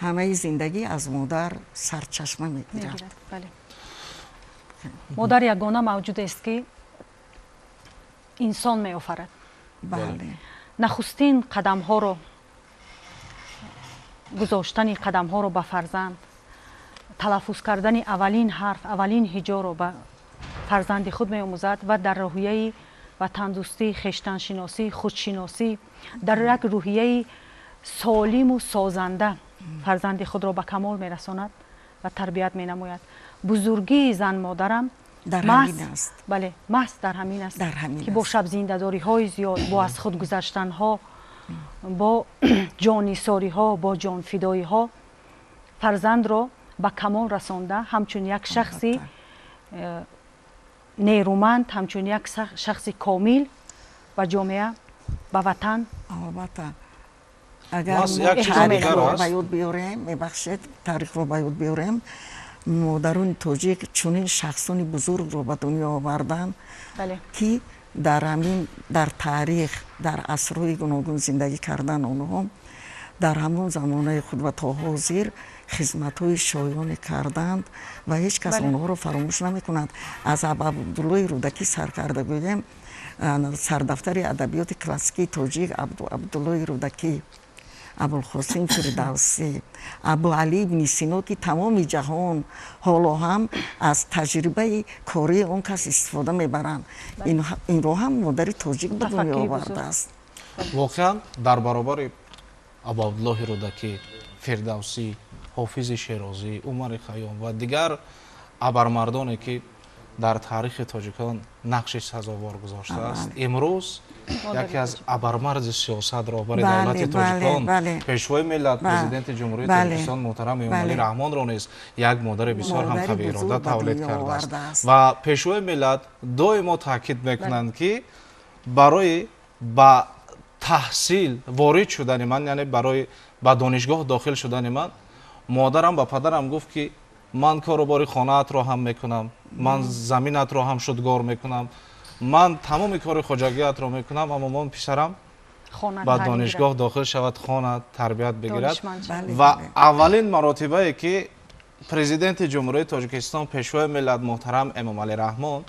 ҳамаи зиндагӣ аз модар сарчашма мегирад. Модар ягона мавҷудест, ки инсон меофарад. Бале. Нахустин қадамҳоро гузоштани қадамҳоро ба фарзанд, талаффуз кардани аввалин ҳарф, аввалин ҳиҷоро ба фарзанди худ меомӯзад ва дар рӯҳияи ватандӯстӣ, хештаншиносӣ, худшиносӣ, дар як рӯҳияи солиму созанда фарзанди худро ба камол мерасонад ва тарбият менамояд. Бузургии зан модарам бале, маҳз дар ҳамин аст, ки бо шабзиндадориҳои зиёд, бо аз худ гузаштанҳо, бо ҷоннисориҳо, бо ҷонфидоиҳо фарзандро ба камол расонда, ҳамчун як шахси нерӯманд, ҳамчун як шахси комил Ба ҷомеа, ба ватан. Албатта, агар таърихро ба ёд биёрем, мебахшед, таърихро ба ёд биёрем, модарони тоҷик чунин шахсони бузургро ба дунё оварданд, ки дар ҳамин дар таърих, дар асрҳои гуногун зиндагӣ кардан, онҳо дар ҳамон замонаи худ ва то ҳозир хизматҳои шоёне карданд ва ҳеҷ кас онҳоро фаромӯш намекунад. Аз Абдуллои Рӯдакӣ сар карда гӯем, сардафтари адабиёти классикии тоҷик Абдуллои Рӯдакӣ, Абулқосим Фирдавсӣ, Абуалӣ ибни Сино, ки тамоми ҷаҳон ҳоло ҳам аз таҷрибаи кории он кас истифода мебаранд, инро ҳам модари тоҷик ба дунё овардааст. Воқеан, дар баробари Абуабдуллоҳи Рӯдакӣ, Фирдавсӣ, Ҳофизи Шерозӣ, Умари Хайём ва дигар абармардоне, ки дар таърихи тоҷикон нақши сазовор гузоштааст, имрӯз яке аз абармарди сиёсат, роҳбари давлати тоҷикон, пешвои миллат, президенти Ҷумҳурии Тоҷикистон муҳтарам Эмомалӣ Раҳмонро низ як модари бисёр ҳам қавиирода тавлид кардааст. Ва пешвои миллат доимо таъкид мекунанд, ки барои ба таҳсил ворид шудани ман, яъне барои ба донишгоҳ дохил шудани ман, модарам ба падарам гуфт, ки ман кору бори хонаатро ҳам мекунам, ман заминатро ҳам шудгор мекунам, ман тамоми кори хоҷагиатро мекунам, аммо ман писарам ба донишгоҳ дохил шавад, хонад, тарбият бигирад. Ва аввалин маротибае, ки президенти Ҷумҳурии Тоҷикистон, пешвои миллат муҳтарам Эмомалӣ Раҳмон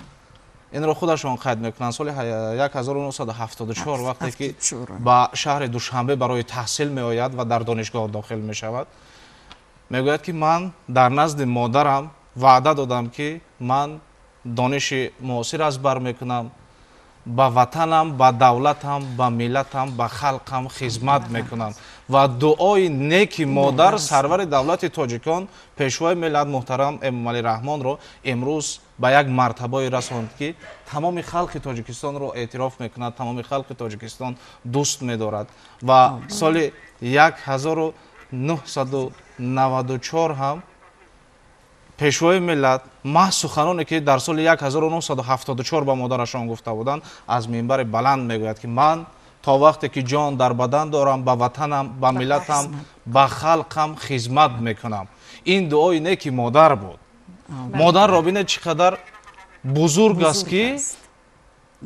инро худашон қайд мекунанд, соли 1974, вақте ки ба шаҳри Душанбе барои таҳсил меояд ва дар донишгоҳ дохил мешавад, мегӯяд, ки ман дар назди модарам ваъда додам, ки ман дониши муосир аз бар мекунам, ба ватанам, ба давлатам, ба миллатам, ба халқам хизмат мекунам. Ва дуои неки модар сарвари давлати тоҷикон, пешвои миллат муҳтарам Эмомалӣ Раҳмонро имрӯз ба як мартабое расонд, ки тамоми халқи Тоҷикистонро эътироф мекунад, тамоми халқи Тоҷикистон дӯст медорад. Ва соли 1994 ҳам пешвои миллат маҳз суханоне, ки дар соли 1974 ба модарашон гуфта буданд, аз минбари баланд мегӯяд, ки ман то вақте ки ҷон дар бадан дорам, ба ватанам, ба миллатам, ба халқам хизмат мекунам. Ин дуои неки модар буд. Модарро бинед, чӣ қадар бузург аст, ки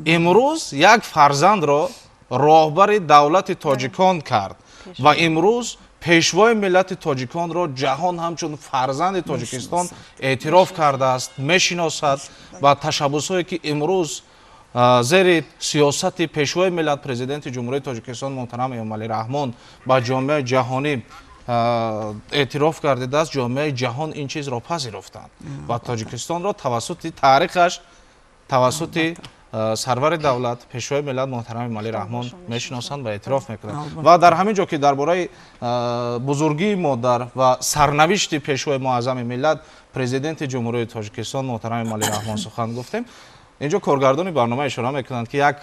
имрӯз як фарзандро роҳбари давлати тоҷикон кард ва имрӯз пешвои миллати тоҷиконро ҷаҳон ҳамчун фарзанди Тоҷикистон эътироф кардааст, мешиносад. Ва ташаббусҳое, ки имрӯз зери сиёсати пешвои миллат, президенти Ҷумҳурии Тоҷикистон муҳтарам Эмомалӣ Раҳмон ба ҷомеаи ҷаҳонӣ эътироф гардидааст, ҷомеаи ҷаҳон ин чизро пазируфтанд ва Тоҷикистонро тавассути таърихаш, тавассути сарвари давлат, пешвои миллат муҳтарам Эмомалӣ Раҳмон мешиносанд ва эътироф мекунанд. Ва дар ҳамин ҷо, ки дар бораи бузургии модар ва сарнавишти пешвои муаззами миллат, президенти Ҷумҳурии Тоҷикистон муҳтарам Эмомалӣ Раҳмон сухан гуфтем, инҷо коргардони барнома ишора мекунанд, ки як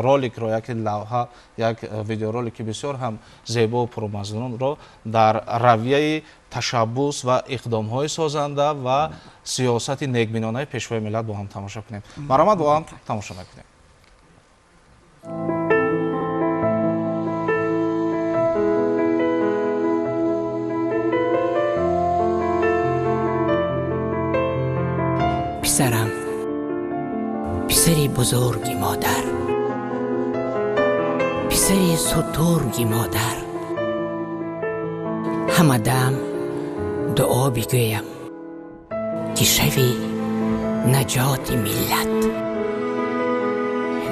роликро, як лавҳа, як видеоролики бисёр ҳам зебо пурмазмунро дар равияи ташаббус ва иқдомҳои созанда ва сиёсати некбинонаи пешвои миллат бо ҳам тамошо кунем. Марҳамат, бо ҳам тамошо мекунем. Писарам, писари бузурги модар, писари сутурги модар, ҳамадам дуо бигӯям, ки шави наҷоти миллат,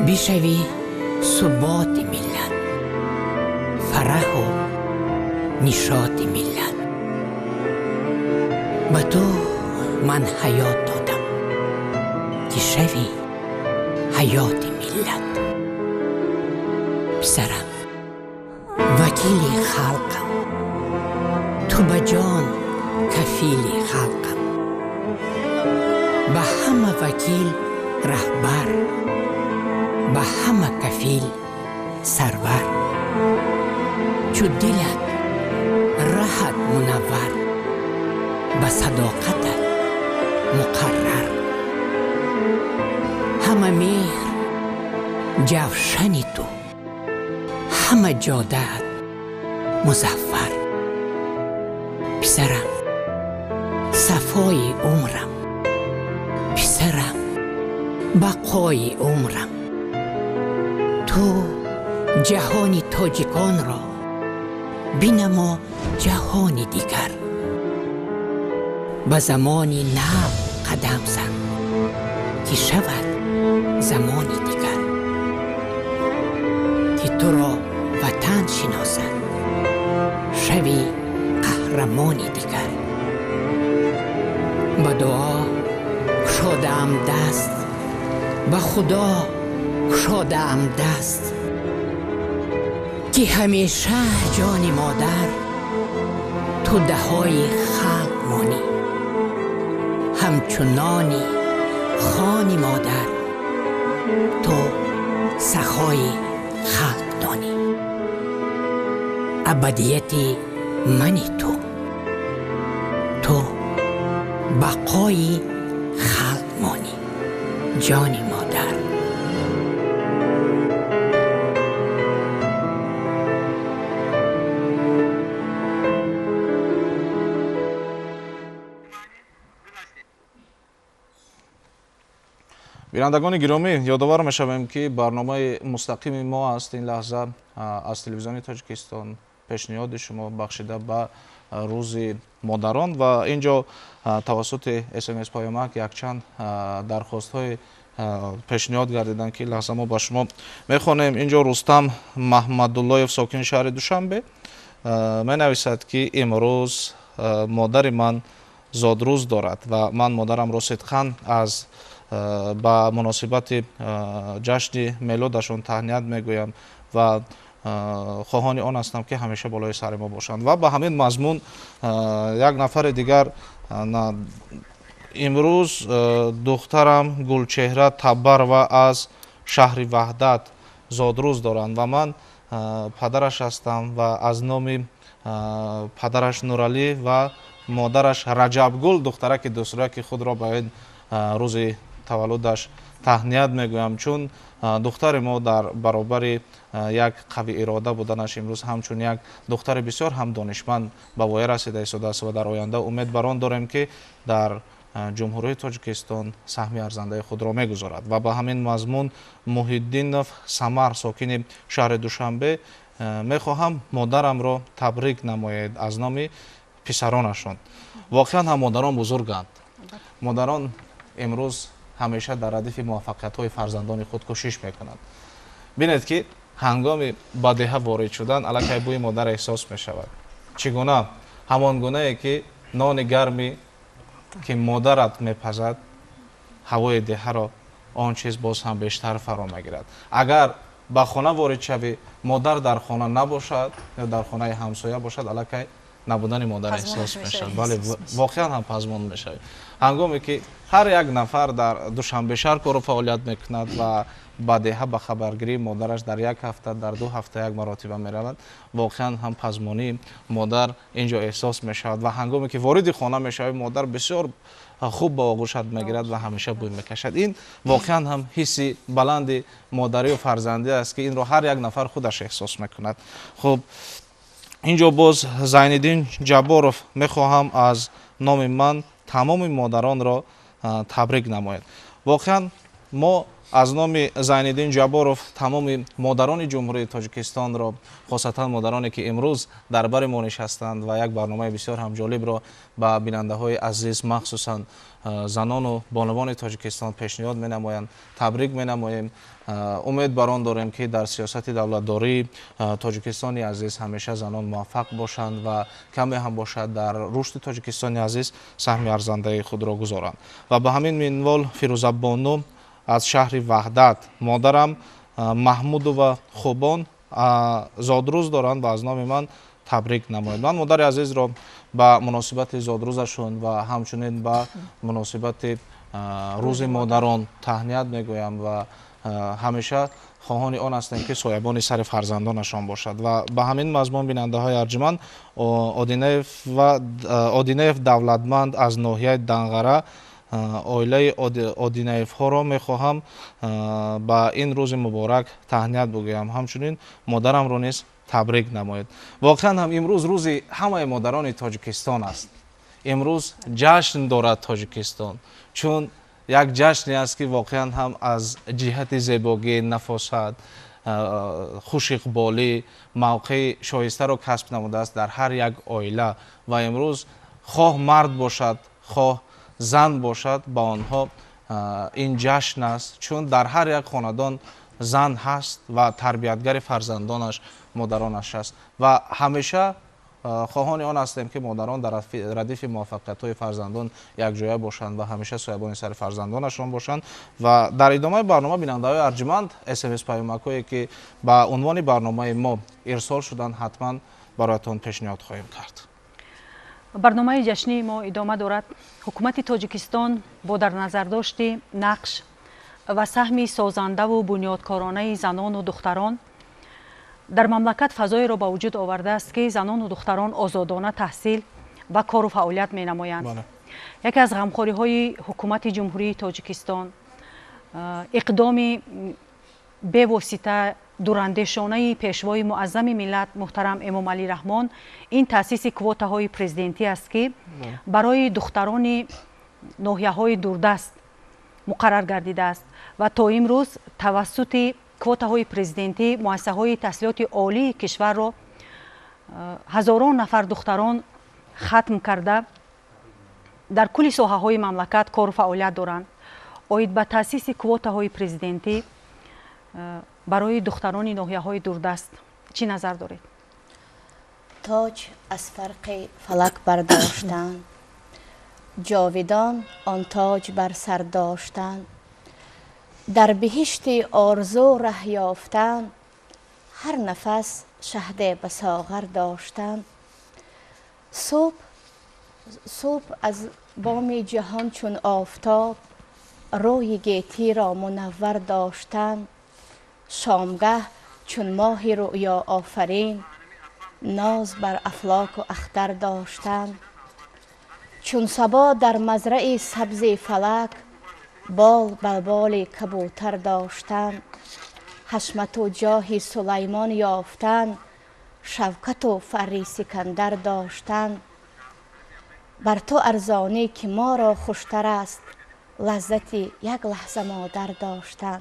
бишави суботи миллат, фараҳу нишоти миллат. Ба ту ман ҳаёт додам, ки шави ҳаёти миллат. Писарам, вакили халқам, ту ба ҷон кафили халқам, ба ҳама вакил раҳбар, ба ҳама кафил сарвар. Чу дилат раҳат мунаввар, ба садоқатат муқаррар. Ҳама меҳр Ҷавшани ту ҳама ҷодаат музаффар. Писарам, сафои умрам, писарам, бақои умрам. Ту ҷаҳони тоҷиконро бинамо ҷаҳони дигар. Ба замони нав қадам зан, ки шавад замони дигар. Ки туро ватан шиносад, шави қаҳрамони дигар. Ба дуо кушодаам даст, ба Худо кушодаам даст, ки ҳамеша ҷони модар ту даҳои халқ монӣ. Ҳамчунони хони модар ту сахои халқ донӣ. Абадияти мани ту, ту бақои халқ монӣ, ҷони модар. Бинандагони гиромӣ, ёдовар мешавем, ки барномаи мустақими мо аст ин лаҳза аз телевизиони Тоҷикистон, пешниҳоди шумо бахшида ба рӯзи модарон ва ин ҷо тавассути смс паёмак якчанд дархостҳои пешниҳод гардиданд, ки лаҳза мо ба шумо мехонем. Ин ҷо Рустам Маҳмадуллоев, сокини шаҳри Душанбе, менависад, ки имрӯз модари ман зодрӯз дорад ва ман модарамро сидқан аз ба муносибати ҷашни мелодашон таҳният мегӯям ва хоҳони он ҳастам, ки ҳамеша болои сари мо бошанд. Ва ба ҳамин мазмун як нафари дигар: имрӯз духтарам Гулчеҳра Таббарова аз шаҳри Ваҳдат зодрӯз доранд ва ман падараш ҳастам ва аз номи падараш Нуралӣ ва модараш Раҷабгул духтараки дӯстраки худро ба ин рӯзи таваллудаш таҳният мегӯям, чун духтари мо дар баробари як қавӣ ирода буданаш имрӯз ҳамчун як духтари бисёр ҳам донишманд ба воя расида истодааст ва дар оянда умед бар он дорем, ки дар Ҷумҳурии Тоҷикистон саҳми арзандаи худро мегузорад. Ва ба ҳамин мазмун Муҳиддинов Самар, сокини шаҳри Душанбе, мехоҳам модарамро табрик намоед аз номи писаронашон. Воқеан ҳам модарон бузурганд. Модарон имрӯз ҳамеша дар радифи муваффақиятҳои фарзандони худ кӯшиш мекунанд. Бинед, ки ҳангоми ба деҳа ворид шудан аллакай бӯи модар эҳсос мешавад. Чӣ гуна? Ҳамон гунае, ки нони гарми ки модарат мепазад, ҳавои деҳаро он чиз боз ҳам бештар фаро мегирад. Агар ба хона ворид шавӣ, модар дар хона набошад ё дар хонаи ҳамсоя бошад, аллакай набудани модар эҳсос мешавад. Бале, воқеан ҳам пазмон мешавӣ. Ҳангоме ки ҳар як нафар дар Душанбе шаҳр кору фаъолият мекунад ва ба деҳа ба хабаргирии модараш дар як ҳафта, дар 2 ҳафта як маротиба меравад, воқеан ҳам пазмонии модар ин ҷо эҳсос мешавад. Ва ҳангоме ки вориди хона мешавӣ, модар бисёр хуб ба оғӯшат мегирад ва ҳамеша бӯй мекашад. Ин воқеан ҳам ҳисси баланди модарию фарзандӣ аст, ки инро ҳар як нафар худаш эҳсос мекунад. Хуб, ин ҷо боз Зайниддин Ҷабборов: мехоҳам аз номи ман тамоми модаронро табрик намояд. Воқеан мо аз номи Зайниддин Ҷабборов тамоми модарони Ҷумҳурии Тоҷикистонро, хосатан модароне, ки имрӯз дар бари мо нишастанд ва як барномаи бисёр ҳам ҷолибро ба бинандаҳои азиз, махсусан занону бонувони Тоҷикистон пешниҳод менамоянд, табрик менамоем. Умед бар он дорем, ки дар сиёсати давлатдории Тоҷикистони азиз ҳамеша занон муваффақ бошанд ва каме ҳам бошад дар рушди Тоҷикистони азиз саҳми арзандаи худро гузоранд. Ва ба ҳамин минвол Фирӯзабону аз шаҳри Ваҳдат: модарам Маҳмудова Хубон зодрӯз доранд ва аз номи ман табрик намояд. Ман модари азизро ба муносибати зодрӯзашон ва ҳамчунин ба муносибати рӯзи модарон таҳният мегӯям ва ҳамеша хоҳони он ҳастем, ки соябони сари фарзандонашон бошад. Ва ба ҳамин мазмун, бинандаҳои арҷуманд, Одинаев Давлатманд аз ноҳияи Данғара Оилаи Одинаевҳоро мехоҳам ба ин рӯзи муборак таҳният бигӯям, ҳамчунин модарамро низ табрик намоед. Воқеан ҳам имрӯз рӯзи ҳамаи модарони Тоҷикистон аст. Имрӯз ҷашн дорад Тоҷикистон, чун як ҷашне аст, ки воқеан ҳам аз ҷиҳати зебогӣ, нафосат, хушиқболӣ мавқеи шоистаро касб намудааст дар ҳар як оила. Ва имрӯз хоҳ мард бошад, хоҳ зан бошад, ба онҳо ин ҷашн аст, чун дар ҳар як хонадон зан ҳаст ва тарбиятгари фарзандонаш модаронаш аст. Ва ҳамеша хоҳони он ҳастем, ки модарон дар радифи муваффақиятҳои фарзандон якҷоя бошанд ва ҳамеша соябони сари фарзандонашон бошанд. Ва дар идомаи барнома, бинандаҳои арҷманд, СМС паёмакҳое, ки ба унвони барномаи мо ирсол шуданд, ҳатман бароятон пешниҳод хоҳем кард. Барномаи ҷашнии мо идома дорад. Ҳукумати Тоҷикистон бо дар назардошти нақш ва саҳми созандаву бунёдкоронаи занону духтарон дар мамлакат фазоеро ба вуҷуд овардааст, ки занону духтарон озодона таҳсил ва кору фаъолият менамоянд. Яке аз ғамхориҳои ҳукумати Ҷумҳурии Тоҷикистон, иқдоми бевосита дурандешонаи пешвои муаззами миллат муҳтарам Эмомалӣ Раҳмон ин таъсиси квотаҳои президентӣ аст, ки барои духтарони ноҳияҳои дурдаст муқаррар гардидааст. Ва то имрӯз тавассути квотаҳои президентӣ муассисаҳои таҳсилоти олии кишварро ҳазорон нафар духтарон хатм карда, дар кулли соҳаҳои мамлакат кору фаъолият доранд. Оид ба таъсиси квотаҳои президентӣ барои духтарони ноҳияҳои дурдаст чӣ назар доред? Тоҷ аз фарқи фалак бардоштан, ҷовидон он тоҷ бар сар доштан, дар биҳишти орзу раҳ ёфтан, ҳар нафас шаҳде ба соғар доштан. Субҳ аз боми ҷаҳон чун офтоб рӯи гетиро мунаввар доштан, шомгаҳ чун моҳи рӯё офарин ноз бар афлоку ахтар доштан, чун сабо дар мазраи сабзи фалак бол бар боли кабутар доштан, ҳашмату ҷоҳи Сулаймон ёфтан, шавкату фарри Сикандар доштан. Бар ту арзонӣ, ки моро хуштар аст лаззати як лаҳза модар доштан.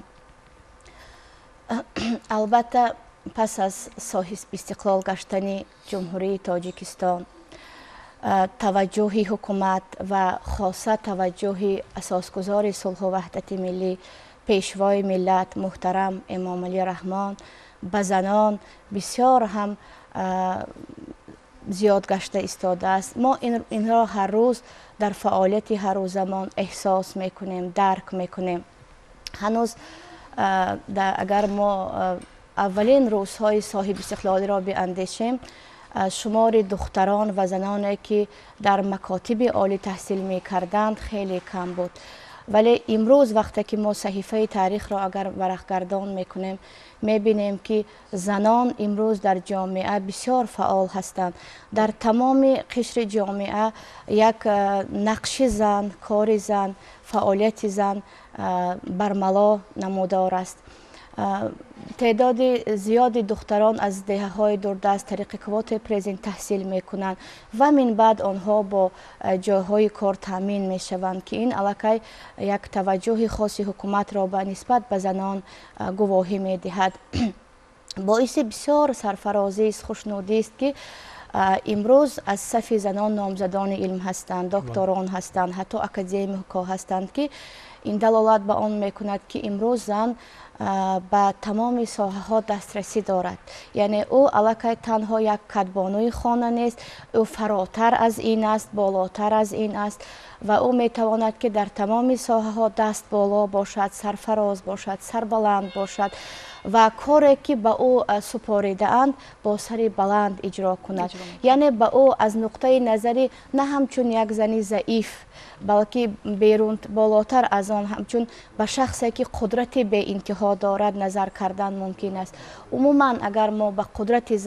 Албатта, пас аз соҳибистиқлол гаштани Ҷумҳурии Тоҷикистон таваҷҷӯҳи ҳукумат ва хоса таваҷҷӯҳи асосгузори сулҳу ваҳдати миллӣ, пешвои миллат муҳтарам Эмомалӣ Раҳмон ба занон бисёр ҳам зиёд гашта истодааст. Мо инро ҳар рӯз дар фаъолияти ҳаррӯзамон эҳсос мекунем, дарк мекунем. Ҳанӯз агар мо аввалин рӯзҳои соҳибистиқлолиро биандешем, шумори духтарон ва заноне, ки дар макотиби олӣ таҳсил мекарданд, хеле кам буд. Вале имрӯз вақте ки мо саҳифаи таърихро агар варақгардон мекунем, мебинем, ки занон имрӯз дар ҷомеа бисёр фаъол ҳастанд. Дар тамоми қишри ҷомеа як нақши зан, кори зан, фаъолияти зан бармало намудор аст. Теъдоди зиёди духтарон аз деҳаҳои дурдаст тариқи квотаи президент таҳсил мекунанд ва минбаъд онҳо бо ҷойҳои кор таъмин мешаванд, ки ин аллакай як таваҷҷӯҳи хоси ҳукуматро ба нисбат ба занон гувоҳӣ медиҳад. Боиси бисёр сарфарозист, хушнудист, ки имрӯз аз сафи занон номзадони илм ҳастанд, докторон ҳастанд, ҳатто академикҳо ҳастанд, ки ин далолат ба он мекунад, ки имрӯз зан ба тамоми соҳаҳо дастрасӣ дорад. Яъне ӯ аллакай танҳо як кадбонуи хона нест, ӯ фаротар аз ин аст, болотар аз ин аст ва ӯ метавонад, ки дар тамоми соҳаҳо даст боло бошад, сарфароз бошад, сарбаланд бошад ва коре, ки ба ӯ супоридаанд, бо сари баланд иҷро кунад. Яъне ба ӯ аз нуқтаи назари на ҳамчун як зани заиф, балки берун болотар аз он, ҳамчун ба шахсе, ки қудрати беинтиҳо дорад, назар кардан мумкин аст. Умуман, агар мо ба қудрати зан